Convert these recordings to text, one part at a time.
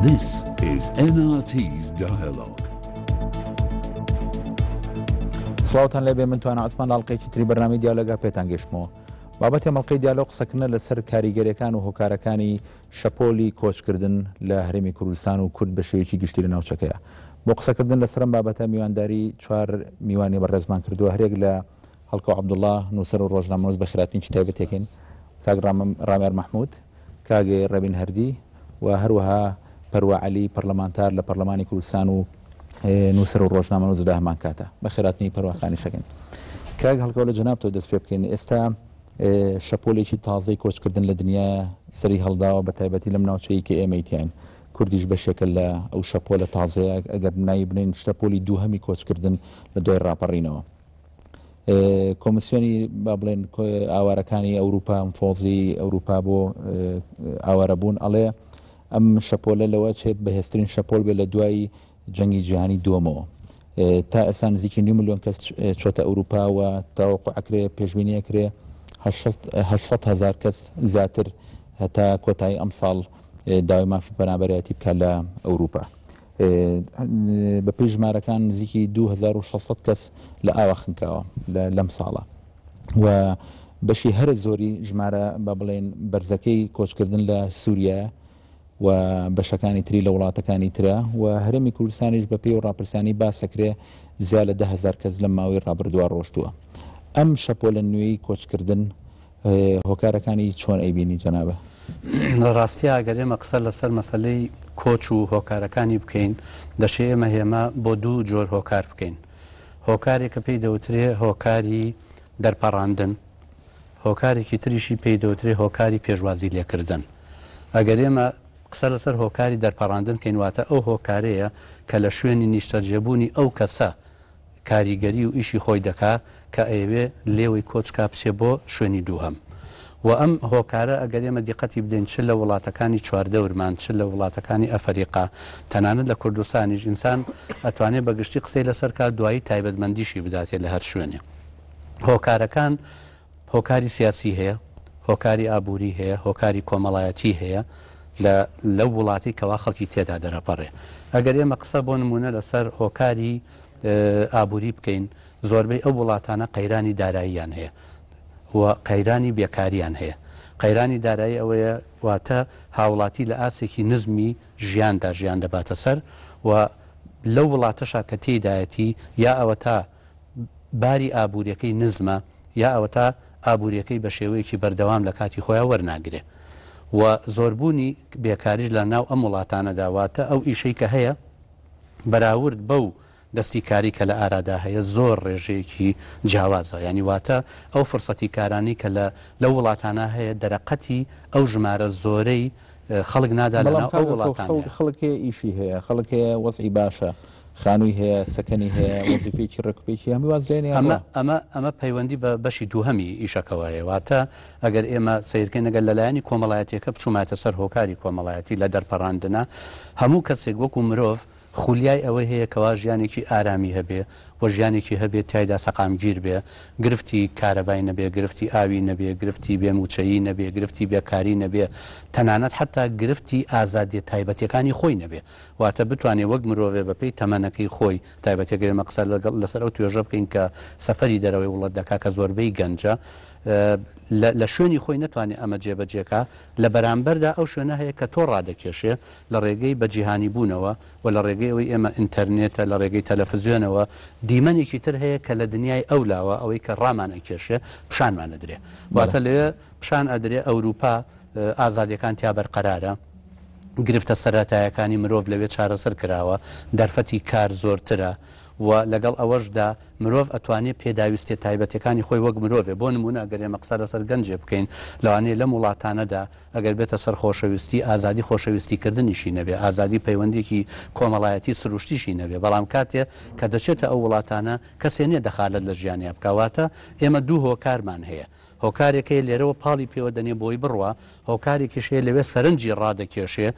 This is NRT's Dialogue. سڵاوتان لێبێ من توانا عوسمان لە ئەڵقەیەکی تری بەرنامەی دیالۆگا پێتان گەشتمەوە. بابەتی ئەم ئەڵقەی دیالۆگ قسەکردنە لەسەر کاریگەریەکان و هۆکارەکانی شەپۆلی کۆچکردن لە هەرێمی کوردستان و کورد بە شێوەیەکی گشتی لە ناوچەکەیە. بۆ قسەکردن لەسەر ئەم بابەتە میوانداری چوار میوانی بەڕێزمان کردووە هەریەک لە هەڵکەو عەبدوڵا، نووسەر و ڕۆژنامەنووس بەخێرهاتنێکی تایبەتێکین، کاک ڕامیار مەحموود، کاک ڕێبین هەردی و هەروەها پەروا عەلی پەرلەمانتار لە پەرلەمانی کوردستان و نووسەر و ڕۆژنامەنووس لە هەمان کاتە. بەخێرهاتنی پەروا خانیش ئەکەین. کاک هەڵکەو لە جەنابتەوە دەست پێ بکەین. ئێستا شەپۆلێکی تازەی کۆچکردن لە دنیا سەری هەڵداوە بە تایبەتی لەم ناوچەیە کە ئێمەی تیاین. کوردیش بەشێکە لە ئەو شەپۆلە تازەیە ئەگەر ناوی بنێین شەپۆلی دووهەمی کۆچکردن لە دوای ڕاپەڕینەوە. کۆمیسیۆنی با بڵێن ئاوارەکانی ئەوروپا فۆزی ئەوروپا بۆ ئاوارەبوون ئەڵێ ئەم شەپۆلە لەوە چێت بەهێزترین شەپۆل بێ لە دوای جەنگی جیهانی دووەمەوە تا ئێستا نزیکی نیو ملیۆن کەس چۆتە ئەوروپا و تاوەکو ئەکرێ پێشبینی ئەکرێ 800 هزار کەس زیاتر هەتا کۆتایی ئەمساڵ داوای مافی پەنابەرایەتی بکات لە ئەوروپا. بەپێی ژمارەکان نزیکی 2600 کەس لە ئاوا خنکاوە لەم ساڵە و بەشی هەرە زۆری ژمارە بە بڵێن بەرزەکەی کۆچکردن لە سووریایە و بەشەکانی تری لە وڵاتەکانی ترە و هەرێمی کوردستانیش بە پێی و ڕاپرسیانی باسەکرێ زیا لە 10هزار کەس لەم ماوەی ڕابردووە ڕۆشتووە. ئەم شەپۆلە نوێی کۆچکردن هۆکارەکانی چۆن ئەیبینی جەنابت؟ لە ڕاستیا گەر ئێمە قسە لەسەر مەسەلەی کۆچ و هۆکارەکانی بکەین، دەشێ ئێمە هێما بۆ دوو جۆر هۆکار بکەین. هۆکارێک کە پێی دەوترێ هۆکاری دەرپەڕاندن، هۆکارێکی تریشی پێی دەوترێ هۆکاری پێشوازی لێکردن. ئەگەر ئێمە قسە لەسەر هۆکاری دەرپەڕاندن بکەین، واتە ئەو هۆکارەیە کە لە شوێنی نیشتەجێبوونی ئەو کەسە کاریگەری و ئیشی خۆی دەکا کە ئەیەوێ لێوەی کۆچ کا بچێ بۆ شوێنی دووهەم. وە ئەم هۆکارە ئەگەر ئێمە دیقەتی بدەین چ لە وڵاتەکانی چواردەورمان چ لە وڵاتەکانی ئەفەریقا تەنانەت لە کوردستانیش ئینسان ئەتوانێ بە گشتی قسەی لەسەر کا دوایی تایبەتمەندیشی بداتێ لە هەر شوێنێ. هۆکارەکان هۆکاری سیاسی هەیە، هۆکاری ئابووری هەیە، هۆکاری کۆمەڵایەتی هەیە لە لەو وڵاتەی کەوا خەڵکی تێدا دەرەپەڕێ. ئەگەر ئێمە قسە بۆ نموونە لەسەر هۆکاری ئابووری بکەین، زۆربەی ئەو وڵاتانە قەیرانی داراییان هەیە و قەیرانی بێکاریان هەیە. قەیرانی دارایی ئەوەیە واتە هاوڵاتی لە ئاستێکی نزمی ژیاندا ژیان دەباتە سەر و لەو وڵاتەشا کە تێیدایەتی یا ئەوەتا باری ئابووریەکەی نزمە یا ئەوەتا ئابووریەکەی بە شێوەیەکی بەردەوام لە کاتی خۆیا وەرناگرێ و زۆربوونی بێکاریش لە ناو ئەم وڵاتانەدا واتە ئەو ئیشەی کە هەیە بەراورد بەو دەستی کاری کە لە ئارادا هەیە زۆر ڕێژەیەکی جیاوازە یانی واتە ئەو فرسەتی کارانەی کە لە لەو وڵاتانە هەیە دەرەقەتی ئەو ژمارە زۆرەی خەڵک نادا لە بەڵام ناو ئەو کاک ئەرکۆ وڵاتانەیە. خەڵک هەیە ئیشی هەیە خەڵک هەیە وەزعی باشە خانووی هەیە، سەکەنی هەیە، وەزیفەیەکی ڕێکوپێکی هەمووی واز لێنێ ئەمە ئەڕوا. ئەمە ئەمە پەیوەندی بە بەشی دووهەمی ئیشەکەوە هەیە، واتە ئەگەر ئێمە سەیرکەین ئەگەر لە لایەنی کۆمەڵایەتیەکە بچوومایەتە سەر هۆکاری کۆمەڵایەتی لە دەرپەڕاندنا هەموو کەسێک وەکوو مرۆڤ خولیای ئەوەی هەیە کەوا ژیانێکی ئارامی هەبێ و ژیانێکی هەبێ تیایدا سەقامگیر بێ، گرفتی کارەبای نەبێ، گرفتی ئاوی نەبێ، گرفتی بێ مووچەیی نەبێ، گرفتی بێکاری نەبێ، تەنانەت حەتا گرفتی ئازادیە تایبەتیەکانی خۆی نەبێ. واتە بتوانێ وەک مرۆڤێ بە پێی تەمەنەکەی خۆی، تایبەتی گەر ئێمە قسە لەگەڵ لەسەر ئەو توێژە بکەین کە سەفەری دەرەوەی وڵات دەکا کە زۆربەی گەنجە، لە لە شوێنی خۆی نەتوانێ ئەمە جێبەجێ کا، لە بەرامبەردا ئەو شوێنە هەیە کە تۆ ڕادەکێشێ لە ڕێگەی بە جیهانی بوونەوە و لە ڕێگەی ئەوەی ئێمە ئینتەرنێتە، لە ڕێگەی تەلەفزیۆنەوە دیمەنێکی تر هەیە کە لە دنیای ئەو لاوە ئەوەی کە ڕامان ئەکێشێ پیشانمان ئەدرێ. واتە لەوێ پیشان ئەدرێ ئەوروپا ئازادیەکان تیا بەرقەرارە، گرفتە سەرەتایەکانی مرۆڤ لەوێ چارەسەر کراوە، دەرفەتی کار زۆرترە و لەگەڵ ئەوەشدا مرۆڤ ئەتوانێ پێداویستیە تایبەتیەکانی خۆی وەک مرۆڤێ، بۆ نموونە ئەگەر ئێمە قسە لەسەر گەنجێ بکەین لەوانەیە لەم وڵاتانەدا ئەگەر بێتە سەر خۆشەویستی ئازادی خۆشەویستی کردنیشی نەبێ، ئازادی پەیوەندیەکی کۆمەڵایەتی سروشتیشی نەبێ، بەڵام کاتێ کە دەچێتە ئەو وڵاتانە کەسێ نیە دەخالەت لە ژیانیا بکا، واتە ئێمە دوو هۆکارمان هەیە هۆکارێک هەیە لێرەوە پاڵی پێوە دەنێ بۆی بڕوا، هۆکارێکیش هەیە لەوێ سەرنجی ڕادەکێشێ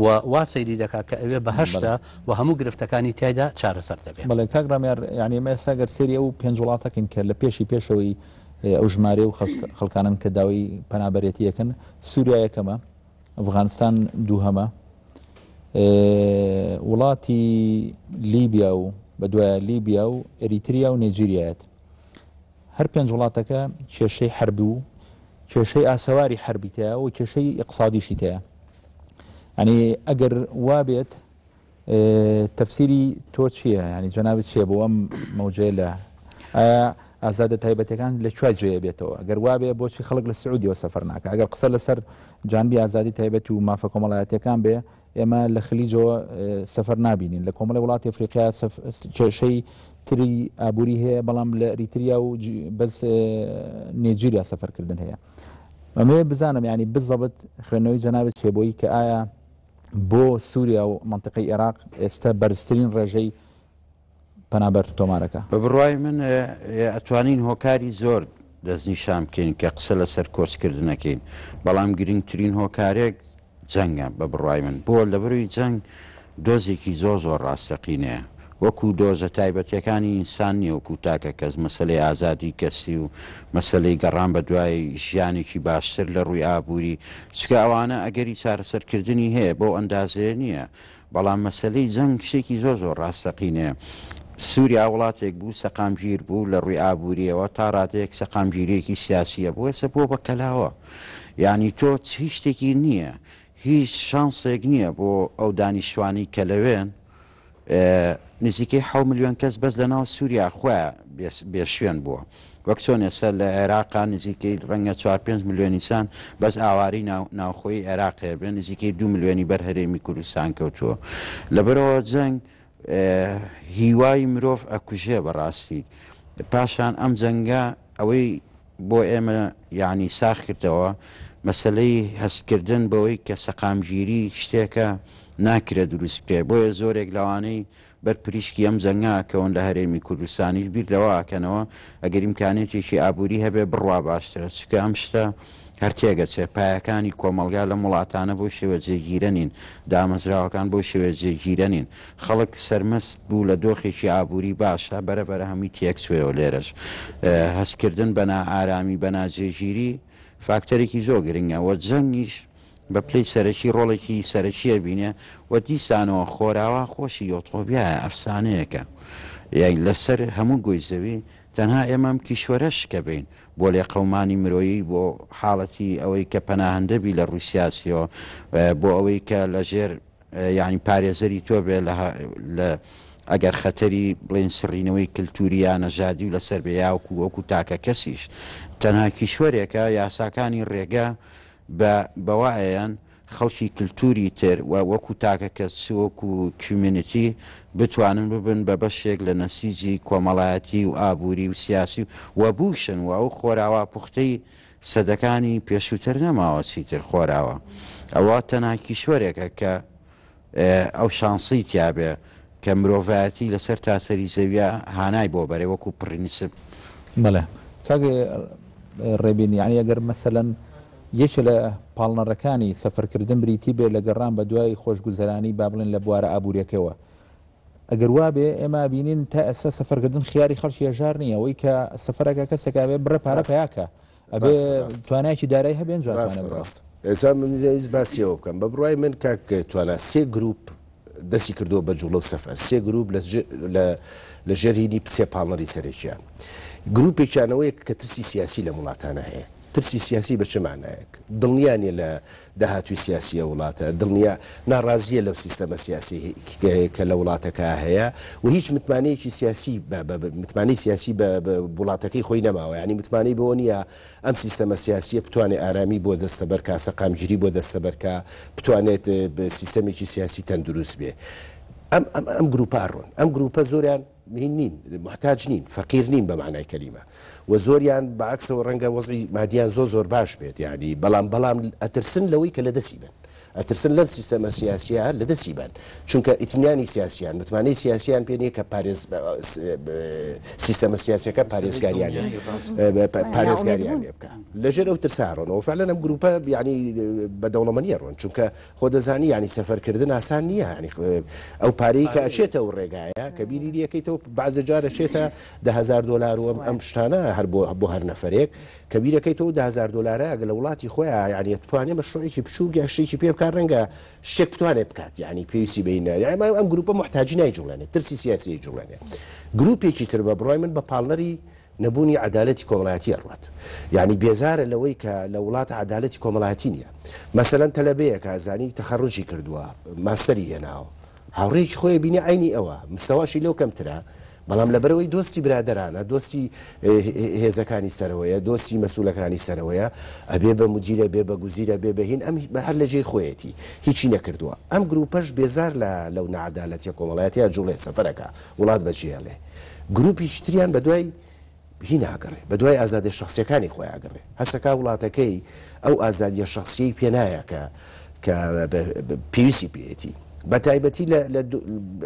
و وا سەیری دەکا کە ئەوێ بەهەشتە و هەموو گرفتەکانی تیایدا چارەسەر دەبێ. بەڵێ کاک ڕامیار، یانی ئێمە ئێستا گەر سەیری ئەو پێنج وڵاتە کەین کە لە پێشی پێشەوەی ئەو ژمارەی و خەڵکانەن کە داوای پەنابەرێتی ئەکەن، سووریا یەکەمە، ئەفغانستان دووهەمە. وڵاتی لیبیا و بەدوایە لیبیا و ئەریتریا و نێجیریایەت. هەر پێنج وڵاتەکە کێشەی حەربی و کێشەی ئاسەواری حەربی تیا و کێشەی ئیقسادیشی تیا. یانی ئەگەر وابێت تەفسیری تۆ چییە؟ یانی جەنابت چییە بۆ ئەم مەوجەیە لە ئایا ئازادە تایبەتەکان لە کوێ جێ بێتەوە؟ ئەگەر وابێ بۆچی خەڵک لە سعودیەوە سەفەر ناکە؟ ئەگەر قسە لەسەر جانبی ئازادی تایبەت و مافە کۆمەڵایەتیەکان بێ ئێمە لە خلیجەوە سەفەر نابینین لە کۆمەڵی وڵاتی ئەفریقیا کێشەی تری ئابووری هەیە بەڵام لە ئەریتریا و بەس نێجیریا سەفەرکردن هەیە ئەمەوێ بزانم ینی بزەبت خوێندنەوەی جەنابت چیە بۆی کە ئایا بۆ سووریا و منطقەی عێراق ئێستا بەرزترین ڕێژەی پەنابەر تۆمارەکە؟ بە بڕوای من ئەتوانین هۆکاری زۆر دەستنیشان بکەین کە قسە لەسەر کۆچکردنەکەین بەڵام گرنگترین هۆکارێک جەنگە بە بڕوای من بۆ لەبەروی جەنگ دۆزێکی زۆر زۆر ڕاستەقینەیە وەکو دۆزە تایبەتیەکانی ئینسان نیە وەکو تاکە کەس مەسەلەی ئازادی کەسی و مەسەلەی گەڕان بە دوای ژیانێکی باشتر لە ڕووی ئابووری چونکە ئەوانە ئەگەری چارەسەرکردنی هەیە بەو ئەندازەیە نیە بەڵام مەسەلەی جەنگ شتێکی زۆر زۆر ڕاستەقینەیە. سووریا وڵاتێک بوو سەقامگیر بوو لە ڕووی ئابوورییەوە تا ڕادەیەک سەقامگیرییەکی سیاسی هەبوو، ئێستا بووە بە کەلاوە. یانی تۆ هیچ شتێکی نییە، هیچ شانسێک نییە بۆ ئەو دانیشتوانەی کە لەوێن. نزیکەی حەو ملیۆن کەس بەس لەناو سووریا خۆیان بێ شوێن بووە. وەک چۆن ئێستا لە عێراقا نزیکەی ڕەنگە چوار پێنج ملیۆن ئینسان بەس ئاوارەی ناوخۆی عێراق هەیە نزیکەی دوو ملیۆنی بەر هەرێمی کوردستان کەوتووە لەبەرەوە جەنگ هیوای مرۆڤ ئەکوژێ بەڕاستی پاشان ئەم جەنگە ئەوەی بۆ ئێمە یعنی ساخ کردەوە مەسلەی هەستکردن بەوەی کە سەقامگیری شتێکە ناکرێت دروست بکرێت بۆیە زۆرێک لەوانەی بەر پریشکی ئەم جەنگە ئەکەون لە هەرێمی کوردستانیش بیر لەوە ئەکەنەوە ئەگەر ئیمکانێتێکی ئابووری هەبێ بڕوا باشترە چونکە ئەم شتە هەر تێگەچێ پایەکانی کۆمەڵگا لەم وڵاتانە بەو شێوە جێگیرە نین دامەزراوەکان بەو شێوە جێگیرە نین خەڵک سەرمەست بوو لە دۆخێکی ئابووری باشە بەرە بەرە هەمووی تێکچوەوە لێرەش هەستکردن بە نائارامی بە ناجێگیری فاکتەرێکی زۆر گرنگە وە جەنگیش بە پلەی سەرەکی ڕۆڵێکی سەرەکی ئەبینێ و دیسانەوە خۆراوا خۆشی یۆتۆبیایە ئەفسانەیەکە یانی لەسەر هەموو گۆی زەوی تەنها ئێمە ئەم کیشوەرەش کە بین بۆ لێقەومانی مرۆیی بۆ حاڵەتی ئەوەی کە پەناهەندە بی لە ڕووی سیاسیەوە بۆ ئەوەی کە لەژێر یانی پارێزەری تۆ بێ لە ئەگەر خەتەری بڵێن سڕینەوەی کلتوری یا نەژادی و لەسەر بێ یاوکو وەکو تاکە کەسیش تەنها کیشوەرێکە یاساکانی ڕێگە بە بەوە ئەیەن خەڵکی کلتوری تر و وەکو تاکە کەس چ وەکو کیومێنیتی بتوانن ببن بە بەشێک لە نەسیجی کۆمەڵایەتی و ئابوری و سیاسی و بوشن و ئەو خۆراوا پوختەی سەدەکانی پێشووتر نەماوە چیتر خۆراوا ئەوە تەنها کیشوەرێکە کە ئەو شانسەی تیابێ کە مرۆڤایەتی لەسەر تاسەری زەویا هانای بۆ بەرێ وەکو پڕینسپ. بەڵێ کاک ڕێبین یانی ئەگەر مەسەلەن یەکێ لە پاڵنەرەکانی سەفەرکردن بریتی بێ لە گەڕان بە دوای خۆشگوزەرانی با بڵێن لە بوارە ئابووریەکەوە ئەگەر وابێ ئێمە بینین تا ئێستا سەفەرکردن خیاری خەڵکی هەژار نییە ئەوەی کە سەفەرەکە کەسێک ئەبێ بڕێ پارە ڕاستە پەیاکە ئەبێ ڕاستە ڕاستە توانایەکی دارایی هەبێ ئینجا توانێ ڕاستە بڕوا. ڕاستە ئێستا من زیاتر باسی ئەوە بکەم بە بڕوای من کاک توانا سێ گروپ دەستی کردووە بە جوڵە و سەفەر سێ گروپ لە لە لە ژێر هینی سێ پاڵنەری سەرەکیان گروپێکیان ئەوەیە کە ترسی سیاسی لەم وڵاتانە هەیە ترسی سیاسی بە چ مانایەک دڵنیا نیە لە داهاتووی سیاسی ئەو وڵاتە، دڵنیا ناڕازییە لەو سیستەمە سیاسیەی کە لە وڵاتەکە هەیە و هیچ متمانەیەکی سیاسی بە متمانەی سیاسی بە وڵاتەکەی خۆی نەماوە، یانی متمانەی بەوە نییە ئەم سیستەمە سیاسییە بتوانێت ئارامی بۆ دەستەبەر کا، سەقامگیری بۆ دەستەبەر کا، بتوانێت سیستەمێکی سیاسی تەندروست بێ. ئەم ئەم گروپە ئەڕۆن، ئەم گروپە زۆریان هین نین، موحتاج نین، فەقیر نین بە مەعنای کەلیمە و زۆریان بە عەکسەوە ڕەنگە وەزعی مادیان زۆر زۆر باش بێت یانی بەڵام بەڵام ئەترسن لەوەی کە لە دەستی بەن ئەترسن لەم سیستەمە سیاسیە لە دەستی بەن چونکە ئیتمینانی سیاسیان متمانەی سیاسیان پێ نییە کە پارێز سیستەمە سیاسیەکە پارێزگاریان پارێزگاریان لێ بکە لەژێر ئەو ترسا ڕۆنەوە فعلەن ئەم گروپە یانی بە دەوڵەمەنیە ڕۆن چونکە خۆ دەزانی یانی سەفەر کردن ئاسان نییە یانی ئەو پارەی کە ئەچێتە ئەو ڕێگایە کە بیری لەکەیتەوە بەعزە جار ئەچێتە 10,000 دۆلار و ئەم شتانە هەر بۆ بۆ هەر نەفرێک. کە بیرەکەیتەوە 10هزار دلارە ئەگە لە وڵاتی خۆیان یعنی توانێ مەشروعێکی بچووک یا شتێکی پێ بکات ڕەنگە شتێک بتوانێت بکات یعنی پێویستی بە هینە یعنی ئەم گروپە محتاجی نایجوڵێنێت ترسی سیاسی ئەیجوڵێنێ گروپێکی تر بە بڕای من بە پاڵنەری نەبوونی عەدالەتی کۆمەڵایەتی ئەڕوات یعنی بێزارە لەوەی کە لە وڵات عەدالەتی کۆمەڵایەتی نییە مەسەلەن تەلەبەیەکە زانی تەخەڕوجی کردووە ماستەری هێناوە هاوڕێیەکی خۆی بینی عەینی ئەوە مستەواشی لەو کەمترە بەڵام لەبەرئەوەی دۆستی برادەرانە دۆستی هێزەکانی سەرەوەیە دۆستی مەسولەکانی سەرەوەیە ئەبێ بە مدیر ئەبێ بە گوزیر ئەبێ بە هین ئەم هەر لە جێی خۆیەتی هیچی نەکردووە ئەم گروپەش بێزار لە لەو ناعەدالەتیە کۆمەڵایەتیە جوڵێ سەفەرەکە وڵات بەجێهێڵێ گروپیکی تریان بەدوای هی ناگەڕێ بەدوای ئازادیە شەخسیەکانی خۆی ئەگەڕێ هەسەکا وڵاتەکەی ئەو ئازادیە شەخسیەی پێ نایە کە کە پێویستی پێیەتی بە تایبەتی لە لە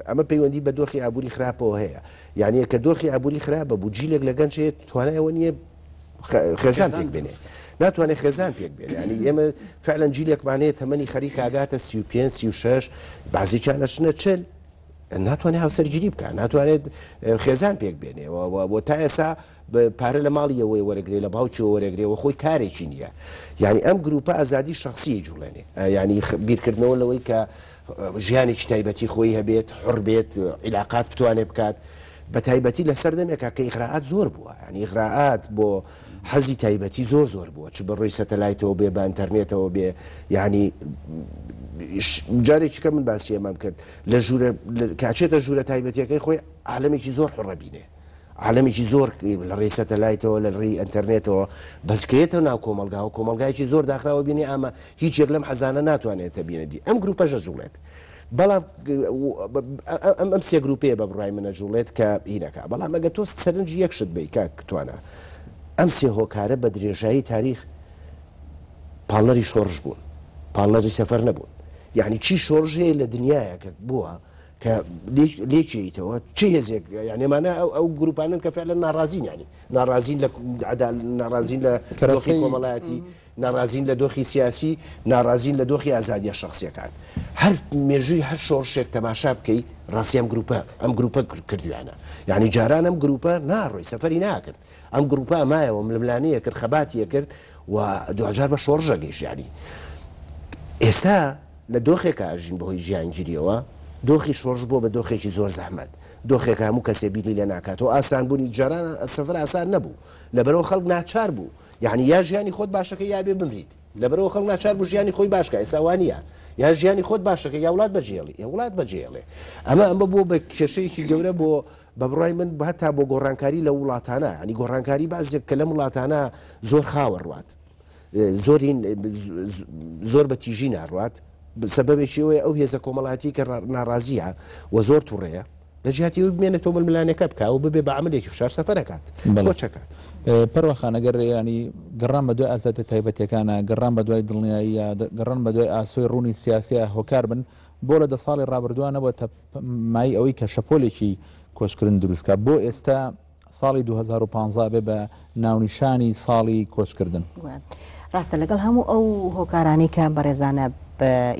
ئەمە پەیوەندی بە دۆخی ئابووری خراپەوە هەیە یعنی کە دۆخی ئابووری خراپە بوو جیلێک لە گەنج هەیە توانای ئەوە نییە خێزان پێک بێنێ ناتوانێت خێزان پێک بێنێ ینی ئێمە فعلەن جیلێکمان هەیە تەمەنی خەریک ئاگاتە 35 36 بازێکیان ئەچنە چل ناتوانێت هاوسەرگیری بکات، ناتوانێت خێزان پێک بێنێ و تا ئێسا پارە لە ماڵی ئەوەی وەرەگرێ لە باوکیەوە وەرەگرێ و خۆی کارێکی نییە. یعنی ئەم گروپە ئازادی شخصی جوڵێنێ یعنی بیرکردنەوە لەوەی کە ژیانێکی تایبەتی خۆی هەبێت حڕ بێت عیلاقات بتوانێت بکات بە تایبەتی لە سەردەمێکا کە ئیغرائات زۆر بووە یعنی ئیغرائات بۆ حەزی تایبەتی زۆر زۆر بووە چ بە ڕووی سەتەلایتەوە بێ بە ئەنتەرنێتەوە بێ یعنی جارێکی کە من باسی ئەمەم کرد لە ژوورە کاچێتە ژوورە تایبەتیەکەی خۆی عالەمێکی زۆر حڕە بینێ عالەمێکی زۆر لە ڕێی سەتەلایتەوە لە ڕێی ئەتەرنێتەوە بەسکەیەتە ناو کۆمەلگاوە کۆمەلگایکی زۆر داخراوە بینی ئامە هیچ یەک لەم حەزانە ناتوانێتە بینەدی ئەم گروپەشە جوڵێت بەڵام ئەم ئەم سێ گروپەیە بە بڕای منە جوڵێت کە هینەکە بەڵام ئەگە تۆ سەرنجی یەک شت بی کاک توانا ئەم سێ هۆکارە بە درێژایی تاریخ پاڵنەری شۆڕش بوون پاڵنەری سەفەر نەبوون یعنی چی شۆڕش هەیە لە دنیاە کە بووە کە لێکیتەوە چ هێزێک یعنی مانە ئەو ئەو گروپانن کە فعلا ناڕازین ینی ناڕازین لە ناڕازین لە کەرەسەی کۆمەڵایەتی ناڕازین لە دۆخی سیاسی، ناڕازین لە دۆخی ئازادیە شەخسیەکان. هەر مێژووی هەر شۆڕشێک تەماشا بکەی ڕاستی ئەم گروپە ئەم گروپە کردویانە. یانی جاران ئەم گروپە ناڕۆی سەفەری ناکرد. ئەم گروپە ئەمایەوە ململانێ کرد خەباتی کرد و دواجار بە شۆڕش ئەگەیشت یانی ئێستا لە دۆخێکا ئەژین بەهۆی ژیانگیریەوە دۆخی شۆڕش بووە بە دۆخێکی زۆر زەحمەت دۆخێکە هەموو کەسێ بیری لێ ناکاتەوە ئاسان بوونی جاران سەفەر ئاسان نەبوو لەبەرەوە خەڵک ناچار بوو یەعنی یا ژیانی خۆت باشەکەی یا بێ بمریت لەبەرئەوە خەڵک ناچار بوو ژیانی خۆی باش کا ئێستا وانیە یا ژیانی خۆت باشەکەی یا وڵات بەجێڵی ئێ وڵات بەجێڵێ ئەمە ئەمە بۆ بە کێشەیەکی گەورە بۆ بە بڕای من هەتا بۆ گۆڕانکاری لە وڵاتانە ینی گۆڕانکاری بازێک کە لەم وڵاتانە زۆر خاوە ڕوات زۆرین زۆر بە تیژی ناڕوات سەبەبێکی ئەوەیە ئەو هێزە کۆمەڵاتی کە ناڕازیە و زۆر توڕەیە لە جیاتی ئەوەی بمێنێتەوە ململانێکە بکا و ببێ بە عەملێکی فشار سەفەرەکات کۆچەکات. پەروا خان ئەگەر یانی گەڕان بە دوای ئازادیە تایبەتیەکانە، گەڕان بە دوای دڵنیاییە، گەڕان بە دوای ئاسۆی ڕوونی سیاسیە هۆکار بن بۆ لە دە ساڵی ڕابردووە نەبووەتە مایەی ئەوەی کە شەپۆلێکی کۆچکردن دروست کا بۆ ئێستا ساڵی 2015 ئەبێ بە ناونیشانی ساڵی کۆچکردن. ڕاستە لەگەڵ هەموو ئەو هۆکارانەی کە بەڕێزانە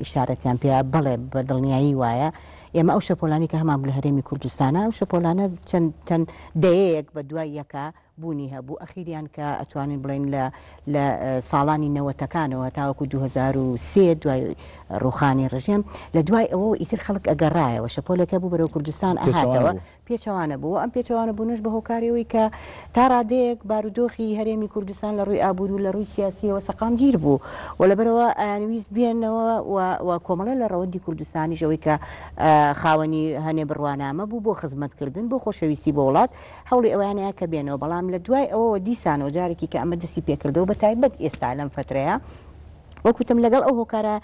ئیشارەتیان پێ بەڵێ بە دڵنیایی وایە ئێمە ئەو شەپۆلانەی کە هەمان بوو لە هەرێمی کوردستانا ئەو شەپۆلانە چەند چەند دەیەیەک بە دوای یەکا بوونی هەبوو ئەخیریان کە ئەتوانین بڵێین لە لە ساڵانی نەوەتەکانەوە تاوەکو 2003 دوای ڕوخانی ڕژێم لە دوای ئەوە ئیتر خەڵک ئەگەڕایەوە شەپۆلێکە بوو بەرەو کوردستان ئەهاتەوە پێچەوانە بوو، ئەم پێچەوانە بوونەش بە هۆکاری ئەوەی کە تا ڕادەیەک بارودۆخی هەرێمی کوردستان لە ڕووی ئابووری و لە ڕووی سیاسییەوە سەقامگیر بوو و لەبەرئەوە ئەیانویست بێنەوە و و کۆمەڵێ لە ڕەوەندی کوردستانیش ئەوەی کە خاوەنی هەنێ بڕوانامە بوو بۆ خزمەتکردن بۆ خۆشەویستی بۆ وڵات هەوڵی ئەوەیان ئەیا کە بێنەوە بەڵام لە دوای ئەوەوە دیسانەوە جارێکی کە ئەمە دەستی پێکردەوە بە تایبەت ئێستا لەم فەترەیە وەک وتم لەگەڵ ئەو هۆکارە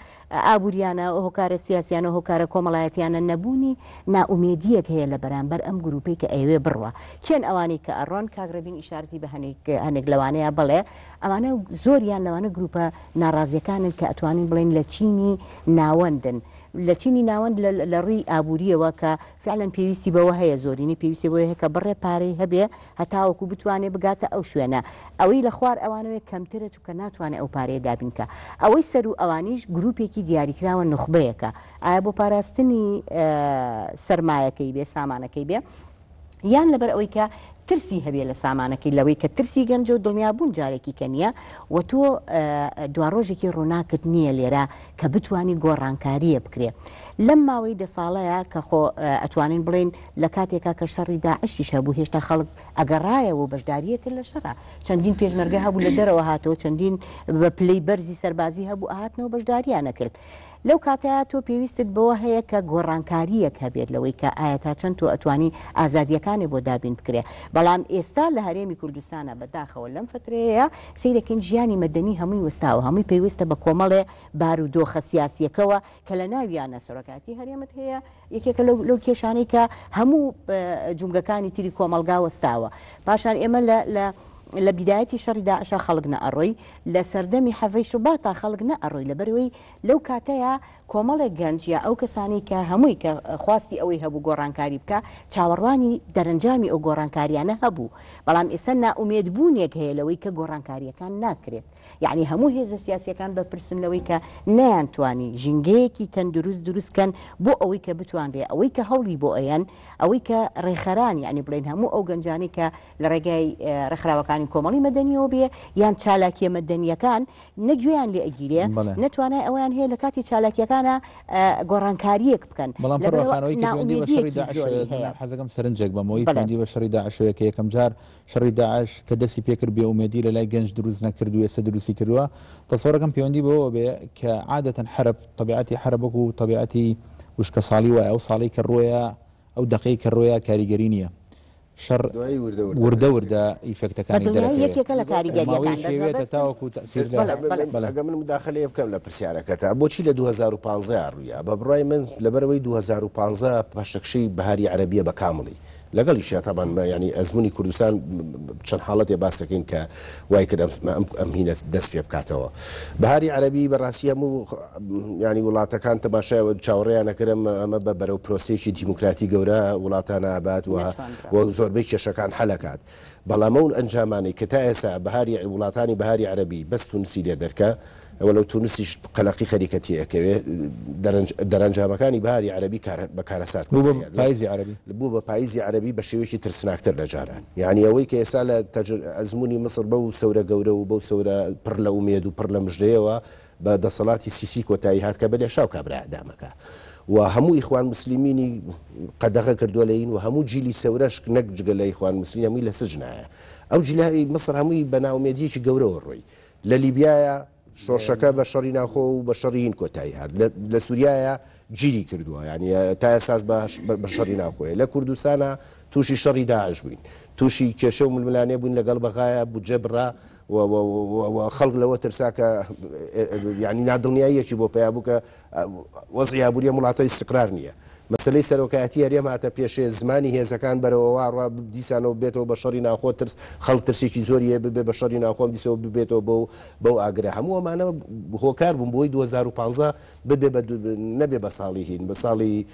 ئابووریانە، هۆکارە سیاسیانە، هۆکارە کۆمەڵایەتیانە، نەبوونی نائومێدییەک هەیە لە بەرامبەر ئەم گرووپەی کە ئەیەوێ بڕوا. کێن ئەوانەی کە ئەڕۆن؟ کاک ڕێبین ئیشارەتی بە هەنێک هەنێک لەوانەیە بەڵێ ئەمانە زۆریان لەوانە گرووپە ناڕازیەکانن کە ئەتوانین بڵێین لە چینی ناوەندن. لە چینی ناوەند لە لە ڕووی ئابوورییەوە کە فعلەن پێویستی بەوە هەیە زۆرینەی پێویستی بەوەیە کە بڕێ پارەی هەبێ هەتاوەکو بتوانێ بگاتە ئەو شوێنە. ئەوەی لە خوار ئەوانەوەیە کەمترە چونکە ناتوانێ ئەو پارەیە دابین کا. ئەوەی سەروو ئەوانیش گروپێکی دیاریکراوە نوخبەیەکە ئایا بۆ پاراستنی سەرمایەکەی بێ، سامانەکەی بێ یان لەبەر ئەوەی کە ترسی هەبێ لە سامانەکەی لەوەی کە ترسی گەنجە و دڵنیابوون جارێکی کە نییە و تۆ دواڕۆژێکی ڕووناکت نییە لێرە کە بتانی گۆڕانکارییە بکرێ لەم ماوەی دە ساڵەیە کە خۆ ئەتوانین بڵێین لە کاتێکا کە شەڕی داعشیش هەبوو هێشتا خەڵک ئەگەڕایەوە و بەشدارییە کرد لە شەڕا چەندین پێشمەرگە هەبوو لە دەرەوە هاتەوە چەندین بە پلەی بەرزی سەربازی هەبوو ئەهاتنەوە بەشدارییان ئەکرد. لەو کاتەیا تۆ پێویستت بەوە هەیە کە گۆڕانکارییەک هەبێت لەوەی کە ئایا تا چەند تۆ ئەتوانی ئازادییەکانێ بۆ دابین بکرێ بەڵام ئێستا لە هەرێمی کوردستانا بە داخەوە لەم فەترەیەیا سەیرەکەین ژیانی مەدەنی هەمووی وەستاوە هەمووی پەیوەستە بە کۆمەڵێ بارودۆخە سیاسییەکەوە کە لە ناویانە سەرۆکایەتی هەرێمت هەیە یەکێکە لەو لەو کێشانەی کە هەموو جومگەکانی تری کۆمەڵگا وەستاوە پاشان ئێمە لە لە لە بیدایەتی شەڕی داعشا خەڵک نەئەڕۆی لە سەردەمی حەڤەی شوباتا خەڵک نەئەڕۆی لەبەرئەوەی لەو کاتەیا کۆمەڵێک گەنج یا ئەو کەسانەی کە هەمووی کە خواستی ئەوەی هەبوو گۆڕانکاری بکا چاوەڕوانی دەرەنجامی ئەو گۆڕانکاریانە هەبوو بەڵام ئێستا نائومێدبوونێک هەیە لەوەی کە گۆڕانکارییەکان ناکرێت یەعنی هەموو هێزە سیاسیەکان بەرپرسن لەوەی کە نەیانتوانی ژینگەیەکی تەندروست دروست کەن بۆ ئەوەی کە بتوانرێ ئەوەی کە هەوڵی بۆ ئەیەن ئەوەی کە ڕێکخەران یەعنی بڵێن هەموو ئەو گەنجانەی کە لە ڕێگای ڕێکخراوەکانی کۆمەڵی مەدەنیەوە بێ یان چالاکیە مەدەنیەکان نە گوێیان لێ ئەگیرێ نە توانای ئەوەیان هەیە لە کاتی چالاکیەکانا گۆڕانکاریەک بکەن بەڵام لەبەرئەوە پەروەخان ئەوەی کە پەیوەندی بە شەڕی نائومێدیەکی داعش زۆری هەیە. حەزەکەم سەرنجێک بەم ئەوەی بەڵێ. پەیوەندی بە شەڕی داعشەوەیە کە یەکەم جار شەڕی داعش کە دەستی پێکرد بێ ئومێدی لە لای گەنج دروست نەکرد و ئێستا دروستی کردووە تەسەورەکەم پەیوەندی بەوەوە بێ کە عادەتەن حەرب تەبیعەتی حەرب وەکو تەبیعەتی وشکەساڵی وایە ئەو ساڵەی کە ڕۆیە ئەو دەقەی کە ڕۆیە کاریگەری نییە شەڕ دوایی وردە وردە وردە دەست وردە بە ئیفێکتەکانی دڵنیایی دەرەکەوێ یەکێکە لە کاریگەریەکان ماوەیەکی بەس ئەوێتە مەبەستم تاوەکو تەئسیر لە بەڵێ بەڵێ. بەڵێ. ئەگەر من موداخەلەیە بکەم لە پرسیارەکەتا بۆچی لە 2015 ڕوویا؟ بە بڕوای من لەبەرئەوەی 2015 پاشەکشەی بەهاری عەرەبیە بە کامڵی لەگەڵیشیا تەبعەن یانی ئەزموونی کوردستان چەند حاڵەتێ باس دەکەین کە وای کرد ئەم ئەم هینە دەست پێ بکاتەوە. بەهاری عەرەبی بەڕاستی هەموو یانی وڵاتەکان تەماشای چاوەڕێیان ئەکرد ئەم ئەمە بە بەرەو پرۆسەیەکی دیموکراتی گەورە وڵاتان ئابات و نەتوانرا. و زۆربەی کێشەکان حەل ئەکات. بەڵام ئەو ئەنجامانەی کە تا ئێستا بەهاری وڵاتانی بەهاری عەرەبی بەس تونسی لێ دەرکا وەلەو تونسیش قەلەقی خەریکە تێ ئەکەوێ دەرەنجامەکانی بەهاری عەرەبی بە کارەسات بوو بە کۆتایی هات. پایزی عەرەبی. بوو بە پایزی عەرەبی بە شێوەیەکی ترسناکتر لە جاران. یانی ئەوەی کە ئێستا لە ئەزموونی میسر بەو سەورە گەورە و بەو سەورە پڕ لە ئومێد و پڕ لە مژدەیەوە بە دەسەڵاتی سیسی کۆتایی هات کە بە لێشاو کابرا ئیعدامەکا و هەموو ئیخوان موسلیمینی قەدەغە کردووە لە ین و هەموو جیلی سەورەش نەک جگە لە ئیخوان موسلمین هەمووی لە سجنایە. ئەو جیلە میسر هەمووی بە نائومێدییەکی گەورەوە ڕۆی. لە لیبیایە شۆڕشەکە بە شەڕی ناوخۆ و بە شەڕی هین کۆتایی هات. لە سوریایە گیری کردووە، یانی تا ئێستاش بە شەڕی ناوخۆیە. لە کوردستانا تووشی شەڕی داعش بووین، تووشی کێشە و ململانێ بووین لەگەڵ بەغایە، بودجە بڕا و خەڵک لەوە ترسا کە یانی نادڵنیاییەکی بۆ پەیا بوو کە وەزعی ئابووری ئەم وڵاتە ئیستقرار نییە. مەسەلەی سەرۆکایەتی هەرێم هاتە پێشێ، زمانی هێزەکان بەرەوە وا ڕوا دیسانەوە ببێتەوە بە شەڕی ناوخۆ، ترس خەڵک ترسێکی زۆری هەیە ببێ بە شەڕی ناوخۆ، ئەم دیسەوە ببێتەوە بەو بەو ئاگرە. هەموو ئەمانە هۆکار بوون بۆی 2015 ببێ بە نەبێ بە ساڵی هین بە ساڵی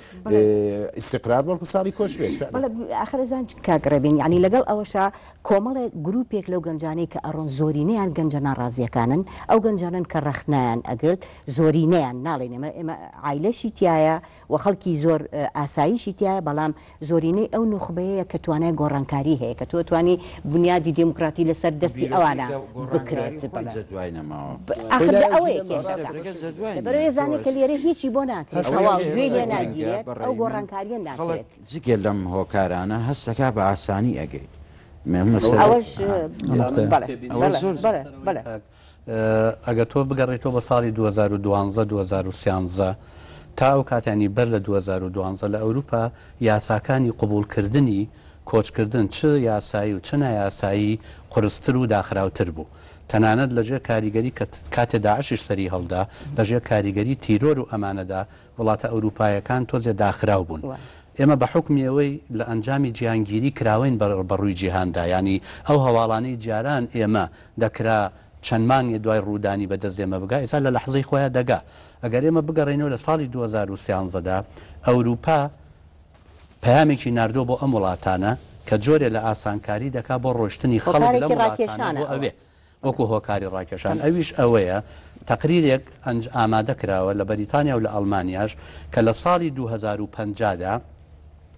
ئیستقرار بەڵکو ساڵی کۆچ بێت. بەڵێ ئاخر ئەزان کاک ڕێبین یانی لەگەڵ ئەوەشا کۆمەڵێک گروپێک لەو گەنجانەی کە ئەڕۆن زۆرینەیان گەنجە ناڕازیەکانن ئەو گەنجانەن کە ڕەخنەیان ئەگرت زۆرینەیان ناڵێین ئێمە ئێمە عایلەشی تیایە و خەڵکی زۆر ئاساییشی تیایە بەڵام زۆرینەی ئەو نوخبەیەیە کە توانای گۆڕانکاری هەیە کە تۆ توانی بنیادی دێموکراتی لەسەر دەستی ئەوانە بکرێت ئاخر لە ئەوەیە کێشەکە لەبەرئەوەی زانێ کە لێرە هیچی بۆ ناکرێت تەواو گوێی لێ ناگیرێت ئەو گۆڕانکارییە ناکرێت. جگە لەم هۆکارانە هەست دەکا بە ئاسانی ئەگەیت. ئەوەش بەڵێ بەڵێ بەڵێ. ئەگەر تۆ بگەڕێیتەوە بۆ ساڵی 2012 2013 تا ئەو کات ینی بەر لە 2012 لە ئەوروپا یاساکانی قبوڵکردنی کۆچکردن چ یاسایی و چ نایاسایی قورستر و داخراوتر بوو تەنانەت لەژێر کاریگەری کە کاتێ داعشیش سەری هەڵدا لەژێر کاریگەری تیرۆر و ئەمانەدا وڵاتە ئەوروپایەکان تۆزێ داخراو بوون. ئێمە بە حوکمی ئەوەی لە ئەنجامی جیهانگیری کراوەین بە ڕووی جیهاندا، یانی ئەو هەواڵانەی جاران ئێمە دەکرا چەند مانگێ دوای ڕوودانی بە دەست ئێمە بگا، ئێستا لە لەحزەی خۆیا دەگا. ئەگەر ئێمە بگەڕێینەوە لە ساڵی 2013 دا ئەوروپا پەیامێکی ناردووە بۆ ئەم وڵاتانە کە جۆرێ لە ئاسانکاری دەکا بۆ ڕۆیشتنی خەڵک لەم هۆکارێکی وڵاتانە ڕاکێشانە بۆ ئەوە. ئەوێ. وەکو هۆکاری ڕاکێشان ئەویش ئەوەیە تەقریرێک ئەنج ئامادە کراوە لە بەریتانیا و لە ئەڵمانیاش کە لە ساڵی 2050 دا.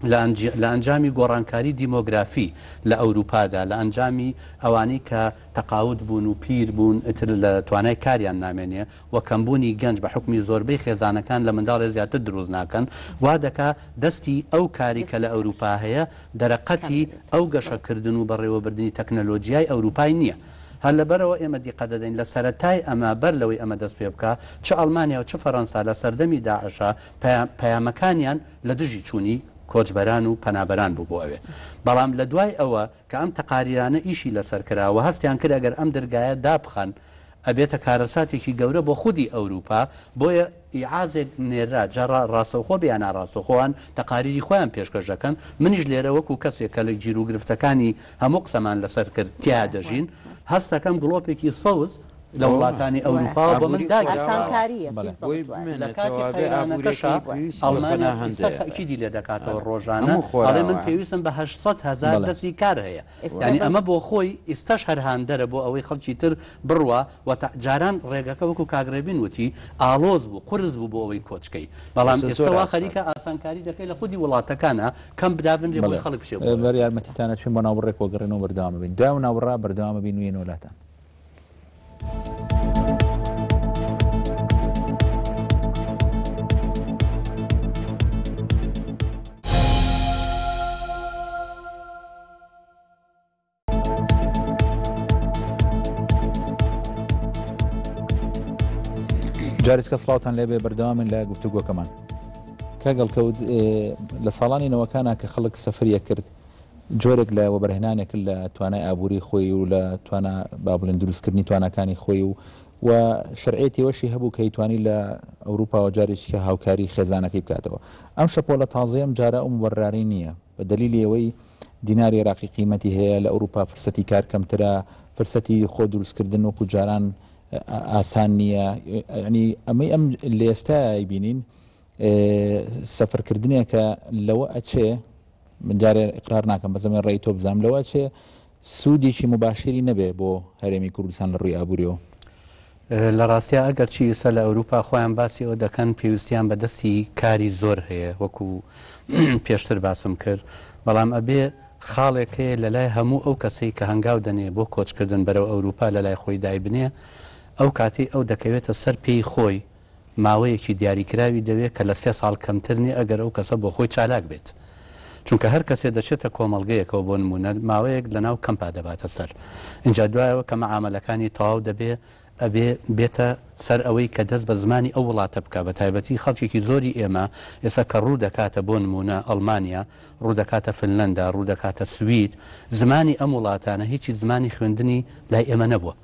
لە ئەنجامی گۆڕانکاری دیمۆگرافی لە ئەوروپادا، لە ئەنجامی ئەوانەی کە تەقاوت بوون و پیر بوون ئیتر لە توانای کاریان نامێنێ و کەمبوونی گەنج بە حوکمی زۆربەی خێزانەکان لە منداڵێ زیاتر دروست ناکەن وا دەکا دەستی ئەو کاری کە لە ئەوروپا هەیە دەرەقەتی ئەو گەشەکردن و بەڕێوەبردنی تەکنەلۆجیای ئەوروپای نییە. هەر لەبەرئەوە ئێمە دیقەت دەدەین لە سەرەتای ئەمە بەر لەوەی ئەمە دەست پێ بکا چ ئەڵمانیا و چ فەرەنسا لە سەردەمی داعشا پەیامەکانیان لە دژی چوونی کۆچبەران و پەنابەران بوو بۆ ئەوێ. بەڵام لە دوای ئەوە کە ئەم تەقاریرانە ئیشی لەسەر کرا و هەستیان کرد ئەگەر ئەم درگایە دابخەن ئەبێتە کارەساتێکی گەورە بۆ خودی ئەوروپا، بۆیە ئیعازێک نێررا جا ڕاستەوخۆ بێ یا ناڕاستەوخۆ ئەوان تەقاریری خۆیان پێشکەش دەکەن، منیش لێرە وەکو کەسێک کە لە گیروگرفتەکانی هەموو قسەمان لەسەر کرد تیایا دەژین هەستەکەم گڵۆپێکی سەوز لە وڵاتانی ئەوروپاوە بۆ من داگیرساوە. لە کاتی قەیرانەکەشا ئەڵمانیا ئیستا تەئکیدی لێ دەکاتەوە ڕۆژانە ئەڵێ من پێویستم بە 800 هەزار دەستی کار هەیە یانی ئەمە بۆ خۆی ئیستاش هەر هاندەرە بۆ ئەوەی خەڵکی تر بڕوا و جاران ڕێگەکە وەکو کاک ڕێبین وتی ئاڵۆز بوو قورس بوو بۆ ئەوەی کۆچکەی بەڵام ئێستا وا خەریکە ئاسانکاری دەکەی لە خودی وڵاتەکانە کەمپ دابنرێ بۆی خەڵک بچێ بۆ ئەوێ. بەر یارمەتیتان ئەچین بۆ ناوبڕێک و گەڕێنەوە بەردەوام ئەبین دوای ئەو ناوبڕە بەردەوام ئەبین و یەنەوە لاتان. جارێکە سڵاوتان لێبێ بەردەوامن لە گفتوگۆکەمان کاک هەڵکەوت لە ساڵانی نەوەکانە کە خەڵک سەفریە کرد جۆرێک لە وەبەرهێنانێک لە توانای ئابووری خۆی و لە توانا با بڵێن دروستکردنی تواناکانی خۆی و و شەرعیەتی ئەوەشی هەبوو کە ئەیتوانی لە ئەوروپاوە جارێکی کە هاوکاری خێزانەکەی بکاتەوە. ئەم شەپۆلە تازەیە ئەم جارە ئەو موبەررارەی نییە. بە دەلیلی ئەوەی دیناری عێراقی قیمەتی هەیە، لە ئەوروپا فرسەتی کار کەمترە، فرسەتی خۆ دروستکردن وەکو جاران ئاسان نییە. یانی ئەمەی ئەم لە ئێستایا ئەیبینین سەفەرکردنێکە لەوە ئەچێ من جارێ ئیقرار ناکەم بەس ئەمەوێ ڕەئی تۆ بزانم لەوە ئەچێ سوودێکی موباشری نەبێ بۆ هەرێمی کوردستان لە ڕووی ئابووریەوە. لە ڕاستیا ئەگەرچی ئیستا لە ئەوروپا خۆیان باسی ئەوە دەکەن پێویستیان بە دەستی کاری زۆر هەیە وەکو پێشتر باسم کرد بەڵام ئەبێ خاڵێک هەیە لە لای هەموو ئەو کەسەی کە هەنگاو دەنێ بۆ کۆچکردن بەرەو ئەوروپا لە لای خۆی دایبنێ ئەو کاتەی ئەو دەکەوێتە سەر پێی خۆی ماوەیەکی دیاریکراوی دەوێت کە لە سێ ساڵ کەمتر نیە ئەگەر ئەو کەسە بۆ خۆی چالاک بێت. چونکە هەر کەسێ دەچێتە کۆمەڵگەیەکەوە بۆ نموونە ماوەیەک لەناو کەمپا دەباتە سەر ئینجا دوایەوە کە مەعامەلەکانی تەواو دەبێ ئەبێ بێتە سەر ئەوەی کە دەست بە زمانی ئەو وڵاتە بکا بە تایبەتی خەڵکێکی زۆری ئێمە ئێستا کە ڕوو دەکاتە بۆ نموونە ئەڵمانیا ڕوو دەکاتە فنلەندا ڕوو دەکاتە سوید زمانی ئەم وڵاتانە هیچی زمانی خوێندنی لای ئێمە نەبووە.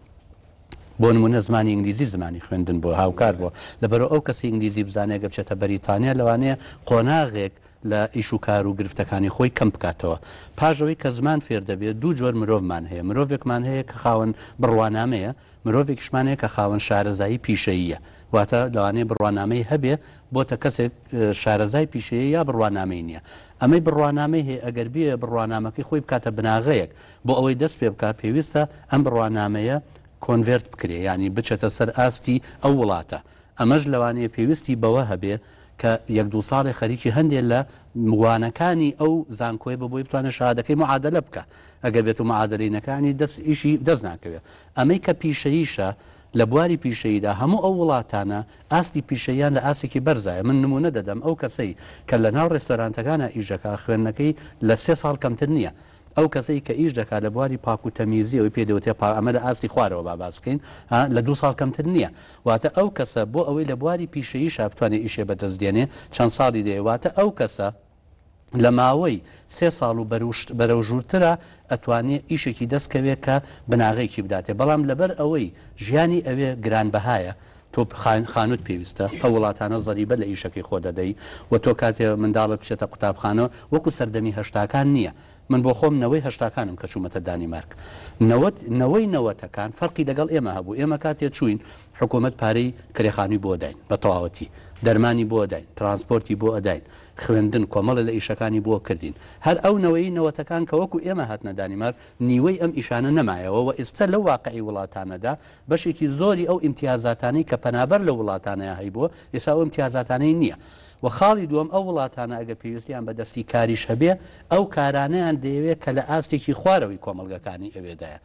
بۆ نموونە زمانی ئینگلیزی زمانی خوێندن بووە، هاوکار بووە، لەبەرئەوە ئەو کەسەی ئینگلیزی بزانێت گەر بچێتە بەریتانیا لەوانەیە قۆناغێک لە ئیش و کار و گرفتەکانی خۆی کەم بکاتەوە. پاش ئەوەی کە زمان فێر دەبێت دوو جۆر مرۆڤمان هەیە، مرۆڤێکمان هەیە کە خاوەن بڕوانامەیە، مرۆڤێکیشمان هەیە کە خاوەن شارەزایی پیشەییە، واتە لەوانەیە بڕوانامەی هەبێ بۆتە کەسێک شارەزای پیشەیە یا بڕوانامەی نییە. ئەمەی بڕوانامەی هەیە ئەگەر بیەوێ بڕوانامەکەی خۆی بکاتە بناغەیەک بۆ ئەوەی دەست پێ بکات پێویستە ئەم بڕوانامەیە convert بکرێ یانی بچێتە سەر ئاستی ئەو وڵاتە ئەمەش لەوانەیە پێویستی بەوە هەبێ کە یەک دوو ساڵێ خەریکی هەندێ لە وانەکانی ئەو زانکۆیە بە بۆی بتوانێت شەهادەکەی معادەلە بکا ئەگەر بێت و معادەلەی نەکا یانی دەست ئیشی دەست ناکەوێ ئەمەی کە پیشەییشە لە بواری پیشەییدا هەموو ئەو وڵاتانە ئاستی پیشەییان لە ئاستێکی بەرزایە من نموونە دەدەم ئەو کەسەی کە لە ناو ڕێستۆرانتەکانا ئیش دەکا خوێندنەکەی لە سێ ساڵ کەمتر نییە ئەو کەسەی کە ئیش دەکات لە بواری پاک و تەمیزی ئەوەی پێی دەوترێ پاک ئەمە لە ئاستی خوارەوە با باس بکەین ها لە دوو ساڵ کەمتر نییە واتە ئەو کەسە بۆ ئەوەی لە بواری پیشەییشا بتوانێت ئیشێ بەدەست دێنێ چەند ساڵی دەوێ واتە ئەو کەسە لە ماوەی سێ ساڵ و بەرەو ژوورترە ئەتوانێ ئیشێکی دەست کەوێ کە بناغەیەکی بداتێ بەڵام لەبەر ئەوەی ژیانی ئەوێ گرانبەهایە تۆ خانوت پێویستە، ئەو وڵاتانە زەریبە لە ئیشەکەی خۆ دەدەی و تۆ کاتێ منداڵت بچێتە قوتابخانە وەکو سەردەمی هەشتاکان نییە. من بۆ خۆم نەوەی هەشتاکانم کە چوومەتە دانیمارک. نەوەت نەوەی نەوەتەکان فەرقی لەگەڵ ئێمە هەبوو. ئێمە کاتێ چووین حکوومەت پارەی کرێ خانووی بۆ داین بە تەواوەتی. دەرمانی بۆ ئەداین، ترانسپۆرتی بۆ ئەداین، خوێندن، کۆمەڵێ لە ئیشەکانی بۆ کردین. هەر ئەو نەوەی نەوەتەکان کە وەکو ئێمە هاتنە دانیمارک، نیوەی ئەم ئیشانە نەمایەوە و ئیستا لەو واقعی وڵاتانەدا بەشێکی زۆری ئەو ئیمتیازاتانەی کە پەنابەر لەو وڵاتانەیا هەیبووە ئێستا ئەو ئیمتیازاتانەی نییە. و خاڵی دووەم ئەو وڵاتانە ئەگەر پێویستیان بە دەستی کاریش هەبێ ئەو کارانەیان دەیەوێ کە لە ئاستێکی خوارەوەی کۆمەڵگەکانی ئەوێدایە.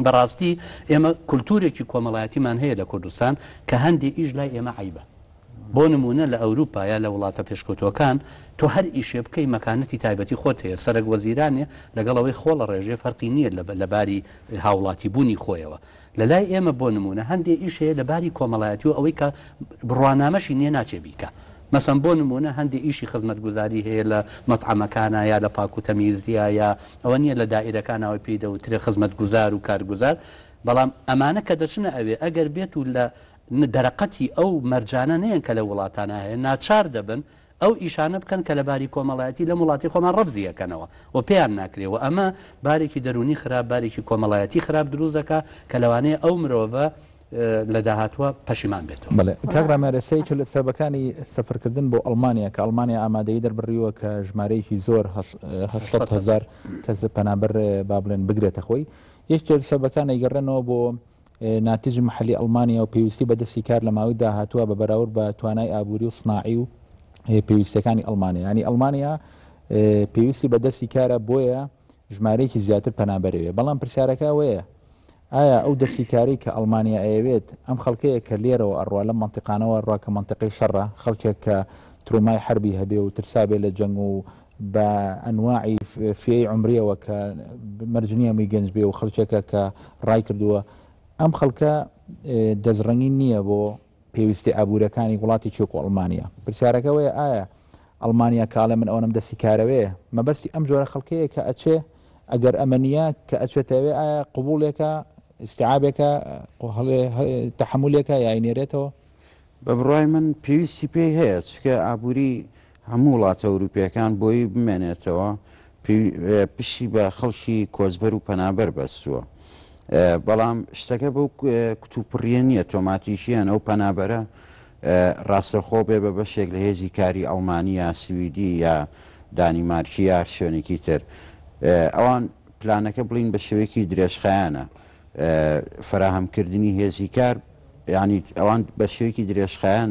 بەڕاستی ئێمە کولتوورێکی کۆمەڵایەتیمان هەیە لە کوردستان کە هەندێ ئیش لای ئێمە عەیبە. بۆ نموونە لە ئەوروپا یا لە وڵاتە پێشکەوتووەکان تۆ هەر ئیشێ بکەی مەکانەتی تایبەتی خۆت هەیە، سەرەک وەزیرانێ لەگەڵ ئەوەی خۆڵ ئەڕێژێ فەرقی نییە لە باری هاوڵاتی بوونی خۆیەوە. لە لای ئێمە بۆ نموونە هەندێ ئیش هەیە لە باری کۆمەڵایەتی و ئەوەی کە بڕوانامەشی نییە ناچێ بیکا. مەسەن بۆ نموونە هەندێ ئیشی خزمەتگوزاری هەیە لە مەتعەمەکانا یا لە پاک و تەمیزیا یا ئەوە نییە لە دائیرەکانا ئەوەی پێی دەوترێ خزمەتگوزار و کارگوزار بەڵام ئەمانە کە دەچنە ئەوێ ئەگەر بێت و لە دەرەقەتی ئەو مەرجانە نەیەن کە لە وڵاتانا هەیە ناچار دەبن ئەو ئیشانە بکەن کە لە باری کۆمەڵایەتی لەم وڵاتی خۆمان ڕەفزی ئەکەنەوە و پێیان ناکرێ و ئەمە بارێکی دەروونی خراپ بارێکی کۆمەڵایەتی خراپ دروست دەکا کە لەوانەیە ئەو مرۆڤە لە داهاتووە پەشیمان بێتەوە. بەڵێ کاک ڕامیار ئێستا یەکێک لە سەبەکانی سەفەرکردن بۆ ئەڵمانیا کە ئەڵمانیا ئامادەیی دەربڕیوە کە ژمارەیەکی زۆر 800 هەزار کەس پەنابەر با بڵێن بگرێتە خۆی یەکێک لە سەبەکان ئەیگەڕێنەوە بۆ ناتیجی محەلی ئەڵمانیا و پێویستی بە دەستی کار لە ماوەی داهاتووە بە بەراورد بە توانای ئابووری و سناعی و پێویستیەکانی ئەڵمانیا یانی ئەڵمانیا پێویستی بە دەستی کارە بۆیە ژمارەیەکی زیاتر پەنابەرەوێ بەڵام پرسیارەکە ئەوەیە ئایا ئەو دەستی کارەی کە ئەڵمانیا ئەیەوێت ئەم خەڵکەیە کە لێرەوە ئەڕوا لەم مەنتیقانەوە ئەڕوا کە مەنتیقەی شەڕە خەڵکێک کە ترومای حەربی هەبێ و ترسابێ لە جەنگ و بە ئەنواعی فیەی عومریەوە کە مەرج نییە هەمووی گەنج بێ و خەڵکێکە کە ڕای کردووە ئەم خەڵکە دەستڕەنگین نییە بۆ پێویستی ئابوورەکانی وڵاتێکی وەکو ئەڵمانیا. پرسیارەکە ئەوەیە ئایا ئەڵمانیا کە ئەڵێ من ئەوەنەم دەستی کارەوێ مەبەستی ئەم جۆرە خەڵکەیە کە ئەچێ ئەگەر ئەمە نییە کە ئەچێتە ئەوێ ئایا قبوڵێکە ئیستیعابێکە تەحەمولێکە یا ئەینێرێتەوە؟ بە بڕوای من پێویستی پێی هەیە چونکە ئابووری هەموو وڵاتە ئەوروپیەکان بۆی بمێنێتەوە پشتی بە خەڵکی کۆچبەر و پەنابەر بەستووە بەڵام شتەکە بەو کتوپڕیە نییە تۆماتیکیان ئەو پەنابەرە ڕاستەخۆ بێ بە بەشێک لە هێزی کاری ئەڵمانی یا سویدی یا دانیمارکی یا شوێنێکی تر ئەوان پلانەکە بڵین بە شێوەیەکی درێژخایەنە فەراهەمکردنی هێزی کار یانی ئەوان بە شێوەیەکی درێژخایەن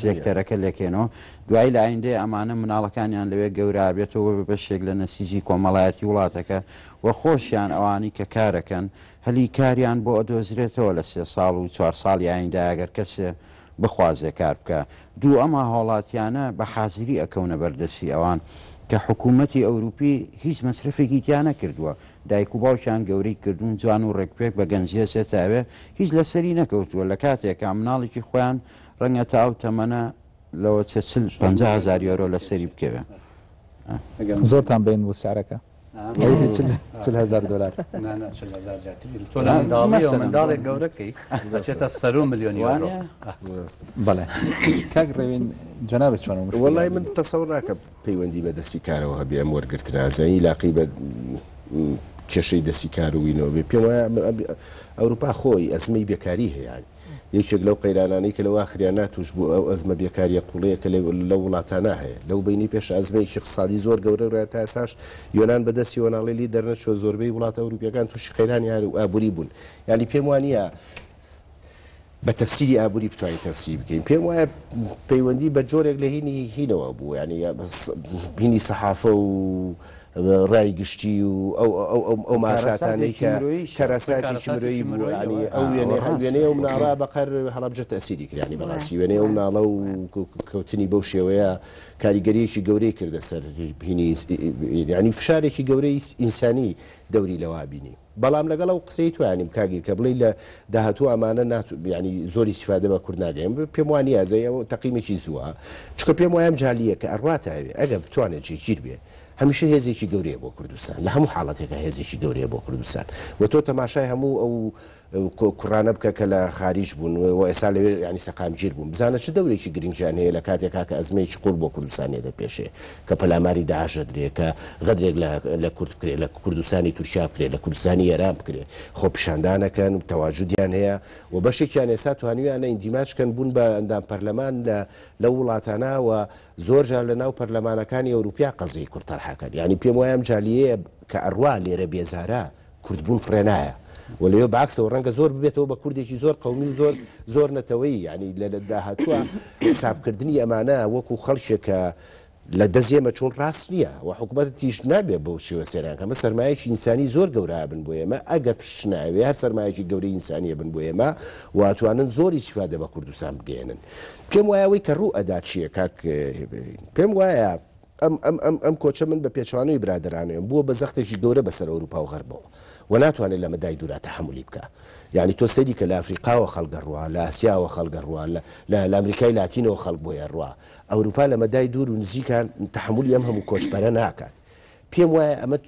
سێکتەرەکە لێکێنەوە دوایی لە ئایندەیە ئەمانە مناڵەکانیان لەوێ گەورە بێتەوە بە بەشێک لە نەسیجی کۆمەڵایەتی وڵاتەکە و خۆشیان ئەوانەی کە کارەکەن هەلی کاریان بۆ ئەدۆزرێتەوە لە سێ ساڵ و چوار ساڵی ئایندە ئەگەر کەسێ بخوازێ کار بکا دوو ئەم هاوڵاتیانە بە حازری ئەکەونە بەردەستی ئەوان کە حکوومەتی ئەوروپی هیچ مەسرەفێکی تیا نەکردووە دایک و باوکیان گەورەی کردوون جوان و ڕێکوپێک بە گەنجی ئەچێتە ئەوێ هیچ لەسەری نەکەوتووە لە کاتێکا مناڵێکی خۆیان ڕەنگە تا ئەو تەمەنە لەوە چێ 40 50 هەزار یۆرۆ لەسەری بکەوێ. زۆرتان بەین بوو سعرەکە ئەوتی 40 هەزار دۆلار. نا نا 40 هەزار زیاتری تۆ لە منداڵیەوە منداڵێک گەورە کەی ئەچێتە سەرو ملیۆن یۆرۆ. بەڵێ کاک ڕێوین جەنابت چۆن ئەو مشکلەیە وەڵای من تەسەور ناکەم پەیوەندی بە دەستی کارەوە هەبێ ئەم وەرگرتنە ئازایی لاقی بە کێشەی دەستی کار و وینەوە بێ. پێم وایە ئەوروپا خۆی ئەزمەی بێکاری هەیە. یەکێک لەو قەیرانانەی کە لەو ئاخریانە تووش بوو ئەو ئەزمە بێکارییە قووڵەیە کە لەو وڵاتانە هەیە. لەو بەینەی پێش ئەزمەیەکی اقتصادی زۆر گەورە ڕوویا تا ئێستاش یۆنان بە دەستی ناڵێ لێی دەرنەچووە زۆربەی وڵاتە ئەوروپییەکان تووشی قەیرانی ئابووری بوون. یانی پێم وانییە بە تەفسیری ئابووری بتوانین تەفسیری بکەین. پێم وایە پەیوەندی بە جۆرێک لە هینی هینەوە بوو، یانی هینی سەحافە و ڕای گشتی و ئەو ئەو ئەو ئەو ماساتانەی کە کەرەساتێکی مرۆیی بوو، یانی ئەو وێنەیە وێنەی ئەو مناڵە بەقەر هەڵەبجە تەئسیری کرد، یانی بەڕاستی وێنەی ئەو مناڵە و کەوتنی بەو شێوەیە کاریگەرییەکی گەورەی کردە سەر هینی یانی فشارێکی گەورەی ئینسانی دەوری لەوە بینی. بەڵام لەگەڵ ئەو قسەی تۆ یانی کاک کە بڵێی لە داهاتوو ئەمانە نات یانی زۆر ئیستیفادە بە کورد ناگەیەن پێم وا نییە ئەزای ئەوە تەقیمێکی زووە چونکە پێم وایە ئەم جالییە کە ئەڕواتە ئەوێ ئەگەر بتوانێت جێگیر بێ هەمیشە هێزێکی گەورەیە بۆ کوردستان لە هەموو حاڵەتێکا هێزێکی گەورەیە بۆ کوردستان و تۆ تەماشای هەموو ئەو کوڕانە بکە کە لە خاریج بوون و ئێستا لەوێ یانی سەقامگیر بوون بزانە چ دەورێکی گرنگیان هەیە لە کاتێکا کە ئەزمەیەکی قوڵ بۆ کوردستان یەتە پێشێ کە پەلاماری داعش ئەدرێ کە غەدرێک لە لە کورد بکرێ لە کوردستانی تورکیا بکرێ لە کوردستانی ئێران بکرێ خۆپیشاندان ئەکەن و تەواجودیان هەیە و بەشێکیان ئێستا توانیویانە ئیندیماج کەن بوون بە ئەندام پەرلەمان لە لەو وڵاتانە و زۆر جار لە ناو پەرلەمانەکانی ئەوروپیا قەزیەی کورد تەرح ئەکەن یانی پێم وایە ئەم جالیەیە کە ئەڕوا لێرە بێزارە کوردبوون فڕێ نایە و لەوێ بەعەکسەوە ڕەنگە زۆر ببێتەوە بە کوردێکی زۆر قەومی و زۆر زۆر نەتەوەیی یانی لە داهاتووە حسابکردنی ئەمانە وەکو خەڵکێک کە لە دەست ئێمە چوون ڕاست نییە و حکوومەتیش نابێ بەو شێوە سەیران کە ئەمە سەرمایەکی ئینسانی زۆر گەورە بن بۆ ئێمە ئەگەر پشت ناوێ هەر سەرمایەکی گەورەی ئینسانیە بن بۆ ئێمە و ئەتوانن زۆر ئیسیفادە بە کوردستان بگەیەنن پێم وایە ئەوەی کە ڕوو ئەدا چییە کاک پێم وایە ئەم ئەم ئەم ئەم کۆچە من بە پێچەوانەوەی برادەرانەوەم بووە بە زەختێکی گەورە بەسەر ئەوروپا و غەربەوە و ناتوانێت لە مەدای دوورا تەحەمولی بکا. یانی تۆ سەیری کە لە ئەفریقاوە خەڵک ئەڕوا، لە ئاسیاوە خەڵک ئەڕوا، لە لە لە ئەمریکای لاتینەوە خەڵک بۆی ئەڕوا. ئەوروپا لە مەدای دوور و نزیکا تەحەمولی ئەم هەموو کۆچبەرە ناکات. پێم وایە ئەمە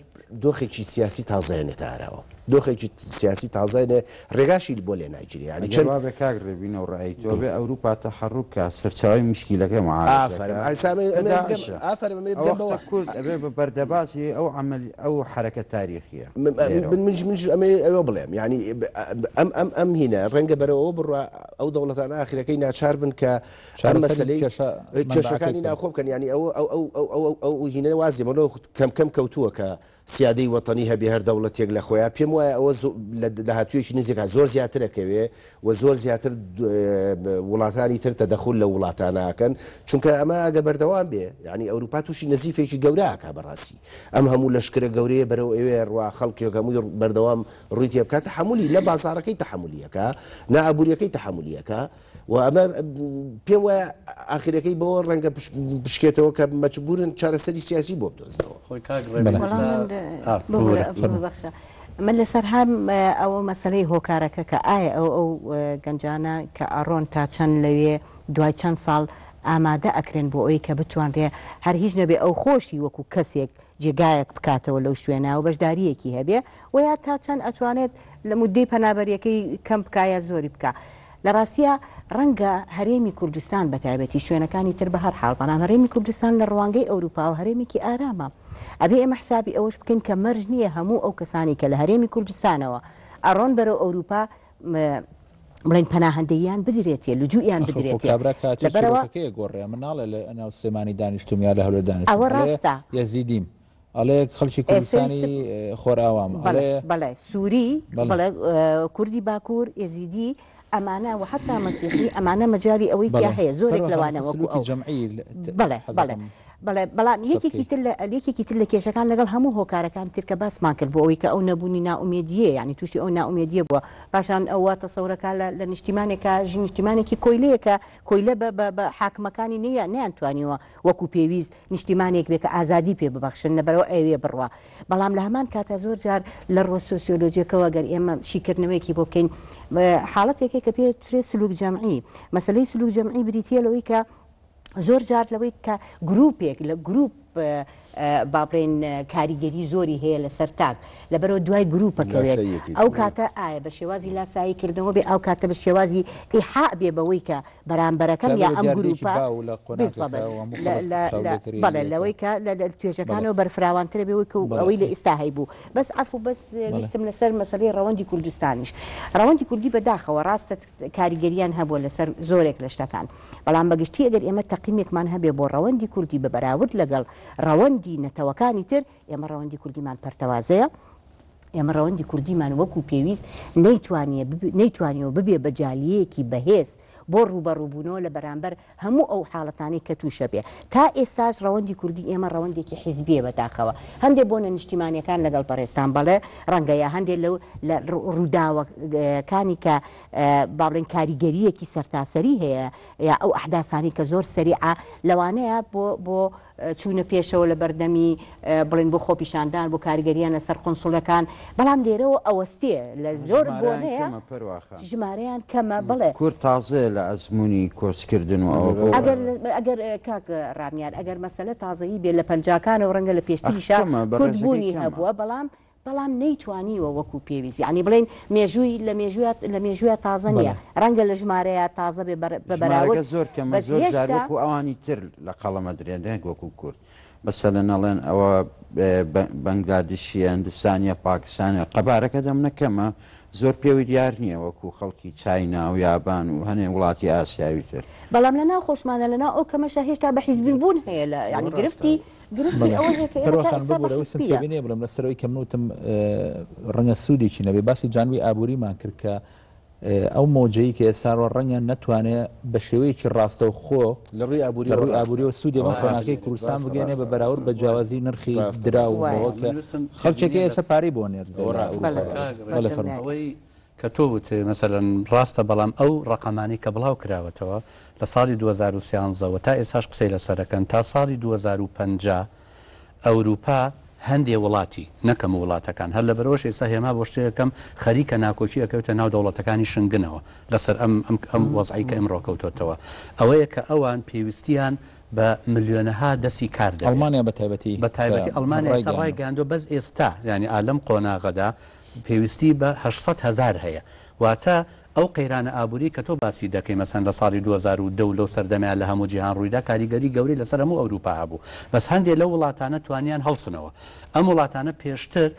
دۆخێکی سیاسی تازە هێنێتە ئاراوە. دۆخێکی سیاسی تازە هێنێ ڕێگاشی بۆ لێ ناگیرێ. یانی ئەگەر چەند وابێ کاک ڕێبین ئەو ڕەئەی تۆ بێ ئەوروپا تەحەڕوک کا سەرچاوەی موشکیلەکەی معالەجە ئافەرم کا ئایسا ئەمەی کە ئەمەی بگەم داعشە ئافەرم ئەمەی ئەو بگەم بەوە وەختە کورد ئەبێ بە بەردەبازی ئەو عەمەل ئەو حەرەکە تاریخیە من لێرەوە. من منیش منیش ئەمەی ئەوە بڵێم یانی ئەم ئەم ئەم هینە ڕەنگە بەرەو ئەوە بڕوا ئەو دەوڵەتانە ئاخرەکەی ناچار بن کە ئەم چارەسەری مەسەلەی کێشە مەنبەعەکەی کێشەکانی بکەن. ناوخۆ بکەن یانی ئەو ئەو ئەو ئەو ئەو ئەو هینە وازی بۆ کەم کەم کەوتووە کە سیادەی وەتەنی هەبێ هەر دەوڵەتێک لە خۆیا، پێم وایە ئەوە لە داهاتوویەکی نزیکا زۆر زیاتر ئەکەوێ و زۆر زیاتر وڵاتانی تر تەدەخول لەو وڵاتانە ئەکەن، چونکە ئەمە ئەگەر بەردەوام بێ یانی ئەوروپا تووشی نەزیفێکی گەورە ئەکا بەڕاستی ئەم هەموو لەشکرە گەورەیە بەرەو ئەوێ ئەڕوا خەڵکێک هەمووی بەردەوام ڕووی تێ بکا تەحەمولی نە بازاڕەکەی تەحەمولی ئەکا نە ئابووریەکەی تەحەمولی ئەکا. و ئەمە پێم وایە ئاخرەکەی بەوە ڕەنگە بشکێتەوە کە مەجبورن چارەسەری سیاسی بۆ بدۆزنەوە. خۆی کاک ڕێبین ئێستا ئا ببورە فەرموو. ببەخشە من لەسەر هەم ئەوە مەسەلەی هۆکارەکە کە ئایا ئەو ئەو گەنجانە کە ئەڕۆن تا چەند لەوێ دوای چەند ساڵ ئامادە ئەکرێن بۆ ئەوی کە بتوانرێ هەر هیچ نەبێ ئەو خۆشی وەکو کەسێک جێگایەک بکاتەوە لەو شوێنە و بەشدارییەکی هەبێ و یا تا چەند ئەتوانێت لە موددەی پەنابەرییەکەی کەم بکا یا زۆری بکا. لە ڕاستیا ڕەنگە هەرێمی کوردستان بە تایبەتی شوێنەکانی تر بە هەر حاڵ بەڵام هەرێمی کوردستان لە ڕوانگەی ئەوروپاوە هەرێمێکی ئارامە. ئەبێ ئێمە حسابی ئەوەش بکەین کە مەرج نییە هەموو ئەو کەسانەی کە لە هەرێمی کوردستانەوە ئەڕۆن بەرەو ئەوروپا بڵێن پەناهەندەییان بدرێتێ، لجوئیان ئەخۆ خۆ بدرێتێ. کابرا کاتێ لەبەرئەوە چیرۆکەکەی ئەگۆڕێ ئەمن ناڵێ لە ناو سلێمانی دانیشتووم یا لە هەولێر دانیشتووم ئەوە ئەڵێ ڕاستە. یەزیدیم ئەڵێ خەڵکی ئێستا کوردستانی ویستم خۆرئاوام بەڵێ ئەڵێ بەڵێ سووری بەڵێ. بەڵێ کوردی باکوور ئێزیدی ئەمانە و حەتا مەسیحی ئەمانە مەجالی ئەوەی تیا بەڵێ هەیە زۆرێک پەروەخان لەوانە لەسەر وەکو سلوکی ئەو جەمعی بەڵێ بەڵێ حەزەکەم بەڵێ بەڵام قسە یەکێکی بکەی. تر لە یەکێکی تر لە کێشەکان لەگەڵ هەموو هۆکارەکان تر کە باسمان کرد بۆ ئەوەی کە ئەو نەبوونی نائومێدییە یانی تووشی ئەو نائومێدییە بووە پاشان ئەو وا تەسەورەکا لە لە نیشتیمانێکا ژی نیشتیمانێکی کۆیلەیە کە کۆیلە بە بە بە حاکمەکانی نەیا نەیانتوانیوە وەکو پێویست نیشتیمانێک بێ کە ئازادی پێ ببەخشن لەبەرئەوە ئەیەوێ بڕوا بەڵام لە هەمان کاتا زۆر جار لە ڕووە سۆسیۆلۆجیەکەوە گەر ئێمە شیکردنەوەیەکی بۆ بکەین حاڵەتێک هەیە کە پێ دەوترێ سلوک جەمعی مەسەلەی سلوک جەمعی بریتییە لەوەی کە زۆر جار لەوەی کە گروپێک لە گروپ با بڵێین کاریگەری زۆری هەیە لەسەر تاک لەبەرەوە دوای گروپەکەوێت ئەو کاتە ئایا بە شێوازی لاسایی کردنەوە بێ ئەو کاتە بە شێوازی ئیحا بێ بەوەی کە بەرامبەرەکەم یا ئەم گروپە بەڵێ لەوەی کە لە توێژەکانەوە بەرفراوانترە بێ وەک ئەوەی لە ئێستا هەیبوو بەس عەفو بەس ویستم لەسەر مەسەلەی ڕەوەندی کوردستانیش ڕەوەندی کوردی بەداخەوە ڕاستە کاریگەریان هەبووە لەسەر زۆرێک لە شتەکان بەڵام بەگشتی ئەگەر ئێمە تەقیمێکمان هەبێ بۆ ڕەوەندی کوردی بە بەراورد لەگەڵ ڕەوەندی نەتەوەکانی تر ئێمە ڕەوەندی کوردیمان پەرتەوازەیە ئێمە ڕەوەندی کوردیمان وەکو پێویست نەیتوانیە نەیتوانیوە ببێ بە جالیەیەکی بەهێز بۆ ڕووبەڕووبوونەوە لە بەرامبەر هەموو ئەو حاڵەتانەی کە تووشە بێ. تا ئێستاش ڕەوەندی کوردی ئێمە ڕەوەندێکی حیزبیە بەداخەوە. هەندێ بۆنە نیشتیمانیەکان لەگەڵ بەڕێزتان بەڵێ ڕەنگە یا هەندێ لەو لە ڕووداوەکانی کە با بڵێین کاریگەریەکی سەرتاسەری هەیە یا ئەو ئەحداسانەی کە زۆر سەریعە لەوانەیە بۆ بۆ چوونە پێشەوە لە بەردەمی بڵێن بۆ خۆپیشاندان بۆ کاریگەریان لەسەر قونسوڵەکان بەڵام لێرەوە ئەوەستێ لە زۆر ژمارەیان بۆنەیە کەمە پەروا خان. ژمارەیان کەمە بەڵێ. کورد تازەیە لە ئەزموونی کۆچکردن و ئەوە بۆ ئەگەر ئەگەر کاک ڕامیار ئەگەر مەسەلە تازەیی بێ لە پەنجاکانەوە ڕەنگە لە ئەخ پێشتریشا کەمە بە کورد ڕێژەکەی بوونی کەمە. هەبووە بەڵام. بەڵام نەیتوانیوە وەکو پێویست یانی بڵێین مێژووی لە مێژوویا لە مێژوویا تازە نییە ڕەنگە لە ژمارەیا تازە بێ بە بەراورد ژمارەکە زۆر کەمە بەس زۆر جار هێشتا وەکو ئەوانی تر لە قەڵەم ئەدرێن نەک وەکو کورد مەسەلەن ئەڵێن ئەوە بەنگلادشیە هندستانیە پاکستانیە قەبارەکە دەمنە کەمە زۆر پێوەی دیار نییە وەکو خەڵکی چاینا و یابان و هەنێ وڵاتی ئاسیاوی تر. بەڵام لە ناو خۆشمانە لە ناو ئەو کەمەشا هێشتا بە حیزبی بوون هەیە لە یانی گرفتی گرفتی ئەوە هەیە کە ئێمە تا پەروەخان ئێستا بە ببورە ویستم حیزبیە. تێبینیە بڵێم لەسەر ئەوەی کە من وتم ڕەنگە سوودێکی نەبێ باسی جانبی ئابووریمان کرد کە ئەو مۆجەی کە ئێستا ڕۆ ڕەنگە نەتوانێ بە شێوەیەکی ڕاستەوخۆ لە ڕووی لە ئابووریەوە ڕووی ڕاستە ئابووریەوە سوودێ ئەوە بەم قۆناغەی ڕاستە کوردستان ڕاستە بگەیەنێ ڕاستە بە بەراورد ڕاستە بە جیاوازی نرخی ڕاستە دراو ڕاستە و وایە بەوە من کە ویستم خەڵکێکە تێبینیە ئێستا لەس پارەی بۆ نێردرێ ئەوە لە ڕاستە بەڵێ ئەوروپاوە ڕاستە کاک بەڵێ ڕێبین فەرموو. بەدڵنیایە. ئەوەی کە تۆ وتت مەسەلەن ڕاستە بەڵام ئەو ڕەقەمانەی کە بڵاو کراوەتەوە لە ساڵی 2013 وە تا ئێستاش قسەی لەسەر ئەکەن تا ساڵی 2050 ئەوروپا هەندێ وڵاتی نەک هەموو وڵاتەکان هەر لەبەرئەوەش ئێستا هێما بۆ شتێک ئەکەم خەریکە ناکۆکی ئەکەوێتە ناو دەوڵەتەکانی شنگنەوە لەسەر ئەم ئەم ئەم وەزعەی کە ئمڕۆ کەوتۆتەوە ئەوەیە کە ئەوان پێویستیان بە ملیۆنەها دەستی کار دەبێ ئەڵمانیا بە تایبەتی بە کە تایبەتی ئەڵمانیا ئێستا ڕایگەیاندووە. ڕایگەیاندووە بەس ئێستا یانی ئا لەم قۆناغەدا پێویستی بە 800 هەزار هەیە واتە ئەو قەیرانە ئابووریەی کە تۆ باسی دەکەی مەسەن لە ساڵی 2010 و لەو سەردەمەیا لە هەموو جیهان ڕوویدا کاریگەری گەورەی لەسەر هەموو ئەوروپا هەبوو بەس هەندێ لەو وڵاتانە توانیان هەڵسنەوە ئەم وڵاتانە پێشتر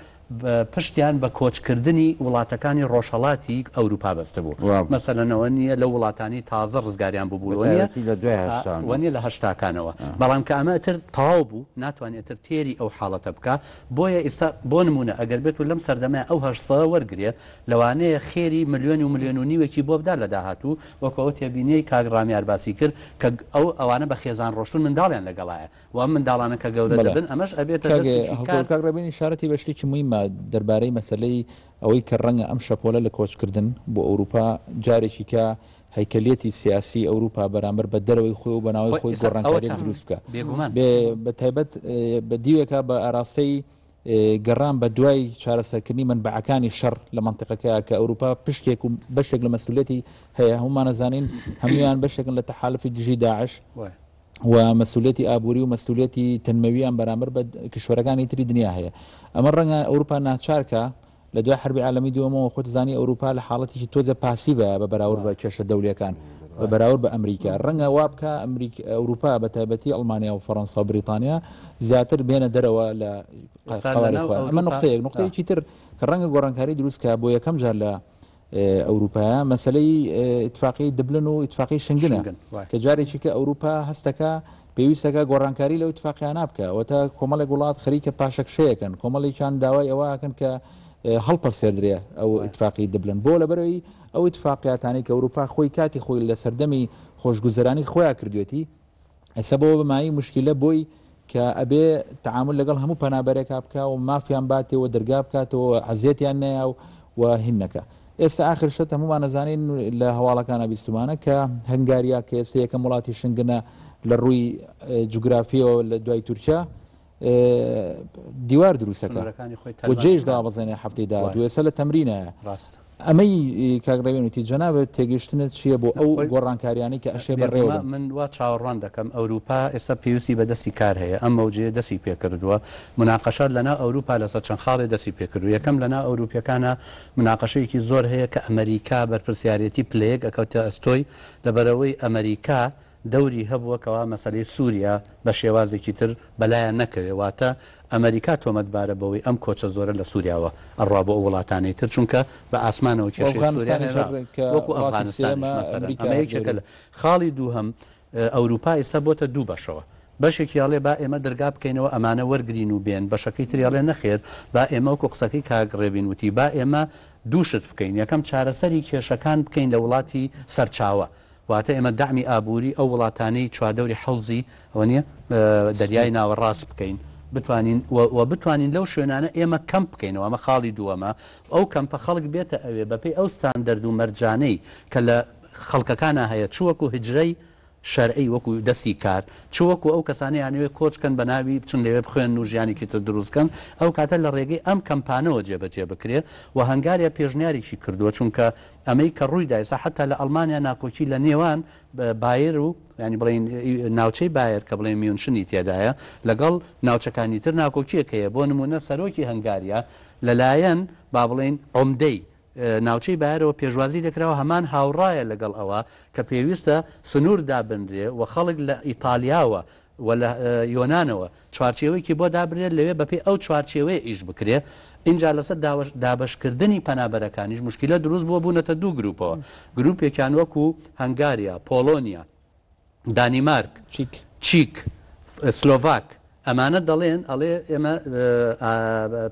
پشتیان بە کۆچکردنی وڵاتەکانی ڕۆژهەڵاتی ئەوروپا بەستبوو مەسەلەن ئەوە نییە لەو وڵاتانەی تازە ڕزگاریان ببوو وە نییە بەتایبەتی لە دوای 89. وە نییە لە هەشتاکانەوە بەڵام کە ئەمە ئیتر تەواو بوو ناتوانێت ئیتر تێری ئەو حاڵەتە بکا بۆیە ئیستا بۆ نموونە ئەگەر بێت و لەم سەردەمە ئەو هەشت سەدە وەرگرێ لەوانەیە خێری ملیۆن و ملیۆن و نیوێکی بۆ بدا لە داهاتوو وەکو ئەو تێبینیەی کاک ڕامیار باسی کرد کە ئەو ئەوانە بە خێزان ڕۆشتوون منداڵیان لەگەڵایە و ئەم منداڵانە کە گەورە بەڵێ دەبن ئەمەش ئەبێتە کاک دەستێکی هەڵکەوت کار. کاک ڕێبین ئیشارەتی بە شتێکی موهیمە دەربارەی مەسەلەی ئەوەی کە ڕەنگە ئەم شەپۆلە لە کۆچکردن بۆ ئەوروپا جارێکی کە هەیکەلیەتی سیاسی ئەوروپا بەرامبەر بە دەرەوەی خۆی و بە ناوەی خۆی خۆی ئێستا گۆڕانکاریەک ئەوەتا دروست بکا بێگومان. بێ بە تایبەت بە دیوێکا بە ئاراستەی گەڕان بە دوای چارەسەرکردنی مەنبەعەکانی شەڕ لە مەنتیقەکەیا کە ئەوروپا پشکێک و بەشێک لە مەسئولیەتی هەیە هەموومان ئەزانین هەموویان بەشێکن لە تەحالفی دژی داعش و مەسئولیەتی ئابووری و مەسئولیەتی تەنمەویان بەرامبەر بە کیشوەرەکانی تری دنیا هەیە ئەمە ڕەنگە ئەوروپا ناچارکە لە دوای حەربی عالەمی دووەمەوە خۆت زانی ئەوروپا لە حاڵەتێکی تۆزێ پاسیڤە بە بەراورد بە کێشە دەولیەکان بە بەراورد بە ئەمریکا ڕەنگە وا بکا ئەمریک ئەوروپا بە تایبەتی ئەڵمانیا و فەڕەنسا و بریتانیا زیاتر بێنە دەرەوە لە ئێستا لە قەوارەی ناو خۆیان ئەمە ئەوروپا نقطەیەک نقطەیەکی تر کە ڕەنگە گۆڕانکاری دروست کا بۆ یەکەم جار لە ئەوروپایە مەسەلەی ئیتفاقیەی دبلن و ئیتفاقیەی شنگنە شنگن وایە. کە جارێکی کە ئەوروپا هەستەکا پێویستەکە گۆڕانکاری لەو ئیتفاقیانە بکا وەتا کۆمەڵێک وڵات خەریکە پاشەکشەیەکەن کۆمەڵێکیان داوای ئەوە ئەکەن کە هەڵپەسێردرێ ئەو ئیتفاقی دبلن بۆ لەبەرەوەی ئەو ئیتفاقیاتانەی کە ئەوروپا خۆی کاتی خۆی لە سەردەمی خۆشگوزەرانی خۆیان کردوێتی ئێستا بۆ بە مایەی موشکیلە بۆی کە ئەبێ تەعامول لەگەڵ هەموو پەنابەرێکا بکا و مافیان باتێ و دەرگا بکاتەوە و عەزیەتیان نەیا و و هین نەکا. ئێستا ئاخر شت هەموومان ئەزانین لە هەواڵەکانا بیستومانە کە هەنگاریا کە ئێستا یەکەم وڵاتی شنگنە لە ڕووی جوگرافیەوە لە دوای تورکیا دیوار دروستەکە سنوورەکانی خۆی و تەلبان جێش دەکات. دابەزێنێ هەفتەی داهاتوو وایە. ئێستا لە تەمرینایە. ڕاستە. ئەمەی کاک ڕێوین وتی جەنابت تێگەیشتنت چییە بۆ ئەو خۆی گۆڕانکاریانەی کە ئەشێ بەڕێوە بێگومان بن؟ من وا چاوەڕوان دەکەم ئەوروپا ئێستا پێویستی بە دەستی کار هەیە ئەم مەوجەیە دەستی پێکردووە موناقەشات لەناو ئەوروپا لەسەر چەند خاڵێ دەستی پێکردووە یەکەم لەناو ئەوروپیەکانا موناقەشەیەکی زۆر هەیە کە ئەمەریکا بەرپرسیارێتی پلەیەک ئەکەوتە ئەستۆی لەبەرئەوەی ئەمەریکا دەوری هەبووە کەوا مەسەلەی سوریا بە شێوازێکی تر بەلایان نەکەوێ واتە ئەمەریکا تۆمەتبارە بەوەی ئەم کۆچە زۆرە لە سوریاوە ئەڕوا بۆ ئەو وڵاتانەی تر چونکە بە ئاسمانەوە کێشەی سوریا ئەفغانستانیش هێنا هەر کە وەکو وڵاتی ئەفغانستانیش سێیەمە مەسەلەن ئەمریکا ئەمە هەر یەکێکە دەوری لە خاڵی دووهەم ئەوروپا ئیستا بۆتە دوو بەشەوە بەشێکی ئەڵێ با ئێمە دەرگا بکەینەوە ئەمانە وەرگرین و بێن بەشەکەی تری ئەڵێ نەخێر با ئێمە وەکو قسەکەی کاک ڕێبین وتی با ئێمە دوو شت بکەین یەکەم چارەسەری کێشەکان بکەین لە وڵاتی سەرچاوە واتە ئێمە دەعمی ئابووری ئەو وڵاتانەی چواردەوری حەوزی ئەوە نییە دەریای ناوەڕاست بکەین بتوانین و بتوانین لەو شوێنانە ئێمە کەمپ بکەینەوە ئەمە خاڵی دووەمە ئەو کەمپە خەڵک بێتە ئەوێ بەپێی ئەو ستاندەرد و مەرجانەی کە لە خەڵکەکانا هەیە چ وەکو هجرەی شەرعی وەکو دەستی کار چ وەکو ئەو کەسانەی یانەوێ کۆچ کەن بە ناوی بچن لەوێ بخوێنن و ژیانێکی تر دروست کەن ئەو کاتە لە ڕێگەی ئەم کەمپانەوە جێبەجێ بکرێ و هەنگاریا پێشنیارێکی کردووە چونکە ئەمەی کە ڕوویدا ئێستا حەتا لە ئەڵمانیا ناکۆکی لە نێوان بایر و یانی بڵێین ناوچەی بایر کە بڵێین میونشنی تێدایە لەگەڵ ناوچەکانی تر ناکۆکیەک هەیە بۆ نموونە سەرۆکی هەنگاریا لەلایەن با بڵێین عومدەی ناوچەی بایەرەوە پێشوازی لێکراوە هەمان هاوڕایە لەگەڵ ئەوە کە پێویستە سنوور دابنرێ و خەڵک لە ئیتالیاوە و لە یۆنانەوە چوارچێوەیەکی بۆ دابنرێت لەوێ بەپێی ئەو چوارچێوەیە ئیش بکرێ ئینجا لەسەر دابەشکردنی پەنابەرەکانیش موشکیلە دروست بووە بوونەتە دوو گروپەوە گروپێکیان وەکو هەنگاریا، پۆڵۆنیا، دانیمارک، چیک، سلۆڤاک، ئەمانە دەڵێن ئەڵێ ئێمە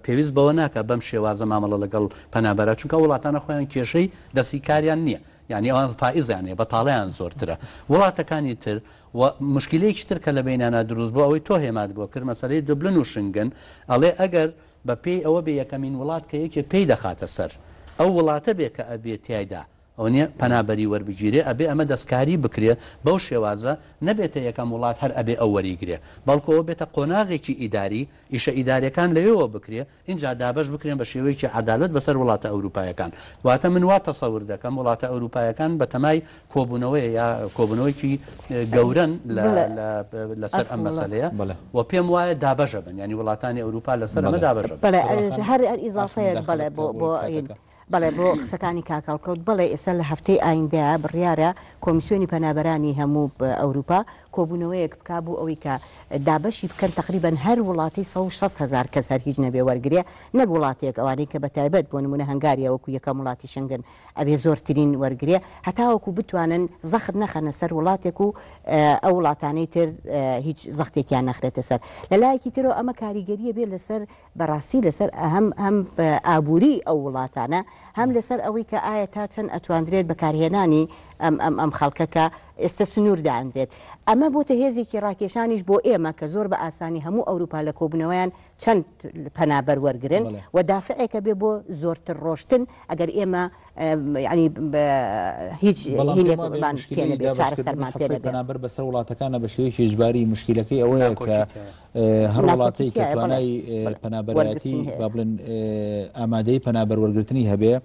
پێویست بەوە ناکە بەم شێوازە مامەڵە لەگەڵ پەنابەرە چونکە وڵاتانە خۆیان کێشەی دەستی کاریان نییە یعنی ئەوان فائزیان هەیە بەتاڵیان زۆرترە وڵاتەکانی تر و مشکلەیەکی تر کە لە بینانە دروست بۆ ئەوەی تۆ هێمات بۆ کرد مەسەلەی دوبلن و شنگن ئەڵێ ئەگەر بە پێی ئەوە بێ یەکەمین وڵات کە یەکێ پێی دەخاتە سەر ئەو وڵاتە بێ کە ئەبێ تیایدا ئەوە نیە پەنابەری وەربگیرێ ئەبێ ئەمە دەستکاری بکرێ بەو شێوازە نەبێتە یەکەم وڵات هەر ئەبێ ئەو وەریگرێ بەڵکو ئەوە بێتە قۆناغێکی ئیداری ئیشە ئیداریەکان لەوێوە بکرێ ئینجا دابەش بکرێن بە شێوەیەکی عەدالەت بەسەر وڵاتە ئەوروپایەکان واتە من وا تەسەور دەکەم وڵاتە ئەوروپایەکان بەتەمای کۆبوونەوەیە یا کۆبوونەوەیەکی گەورەن لەسەر ئەم مەسەلەیە و پێم وایە دابەشە بن یانی وڵاتانی ئەوروپا لەسەر ئەمە دابەشە بن. بەڵێ هەر ئیزافەیەک بەڵێ بۆ بۆ بەڵێ بۆ قسەکانی کاک هەڵکەوت، بەڵێ ئێستا لە هەفتەی ئایندەیا بڕیارە کۆمیسیۆنی پەنابەرانی هەموو ئەوروپا کۆبوونەوەیەک بکا بۆ ئەوەی کە دابەشی بکەن تەقریبەن هەر وڵاتەی 160 هەزار کەس هەر هیچ نەبێ وەرگرێ نەک وڵاتێک ئەوانەی کە بە تایبەت بۆ نمونە هەنگاریا وەکو یەکەم وڵاتی شنگن ئەبێ زۆرترین وەرگرێ هەتاوەکو بتوانن زەخت نەخەنە سەر وڵاتێک و ئەو وڵاتانەی تر هیچ زەختێکیان نەخرێتە سەر لە لایەکی ترەوە ئەمە کاریگەریە بێ لەسەر بەڕاستی لەسەر هەم هەم ئابووری ئەو وڵاتانە هەم لەسەر ئەوەی کە ئایا تا چەند ئەتواندرێت بەکارهێنانی ئەم ئەم ئەم خەڵکە کە ئێستە سنوور دانرێت ئەمە بۆتە هێزێکی ڕاکێشانیش بۆ ئێمە کە زۆر بە ئاسانی هەموو ئەوروپا لە کۆبوونەوەیان چەند پەنابەر وەرگرن و دافعێکە بێ بۆ زۆرتر ڕۆشتن ئەگەر ئێمە یانی هیچ بەڵام پێم وابێ هینێکمان پێ موشکیلەی نەبێ دابەشکردنی چارەسەرمان پێ حەسەی نەبێ. پەنابەر بەسەر وڵاتەکانە بە شێوەیەکی ئیجباری موشکیلەکەی ئەوەیە کە ناکۆکی تیایە. هەر ناکۆکی وڵاتەی کە تیایە بەڵێ توانای بەڵێ پەنابەرایەتی وەرگرتنی هەیە. با بڵێن ئامادەی پەنابەر وەرگرتنی هەبێ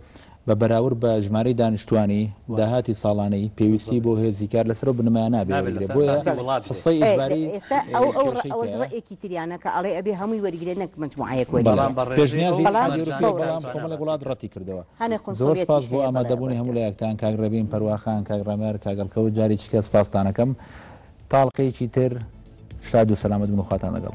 بە بەراورد بە ژمارەی دانیشتوانی، داهاتی ساڵانەی، پێویستی بۆ هێزی کار لەسەر ئەو بنەمایە نابێ نابێت وەرگرێ لەسەر بۆیە ئەساسی وڵات بێ. حسەی ئێ ئیجباری ئێستا ئەو ئەو کێشەی ئەوەش تیایە. ڕەئێکی تریانە کە ئەڵێ ئەبێ هەمووی وەرگرێ نەک مەجموعەیەک وەریگرێ. بەڵێ بەڵام بە ڕێژەی ئەو پێشنیازی بەڵام ئیتحادی مەرجانەی ئەوروپیە کاک بەڵام توانا کۆمەڵێک باسی وڵات کرد. ڕەتی کردەوە. هەنێ زۆر قونسڵیەتیش سپاس بۆ هەیە بەڵێ ئامادەبوونی هەموو وەرگرێ. لایەکتان کاک ڕێبین پەرواخان، کاک ڕامێر، کاک هەڵکەوت جارێکی کە سپاستان ئەکەم. تا ئەڵقەیەکی تر شاد و سەلامەت بن و خواتان لەگەڵ.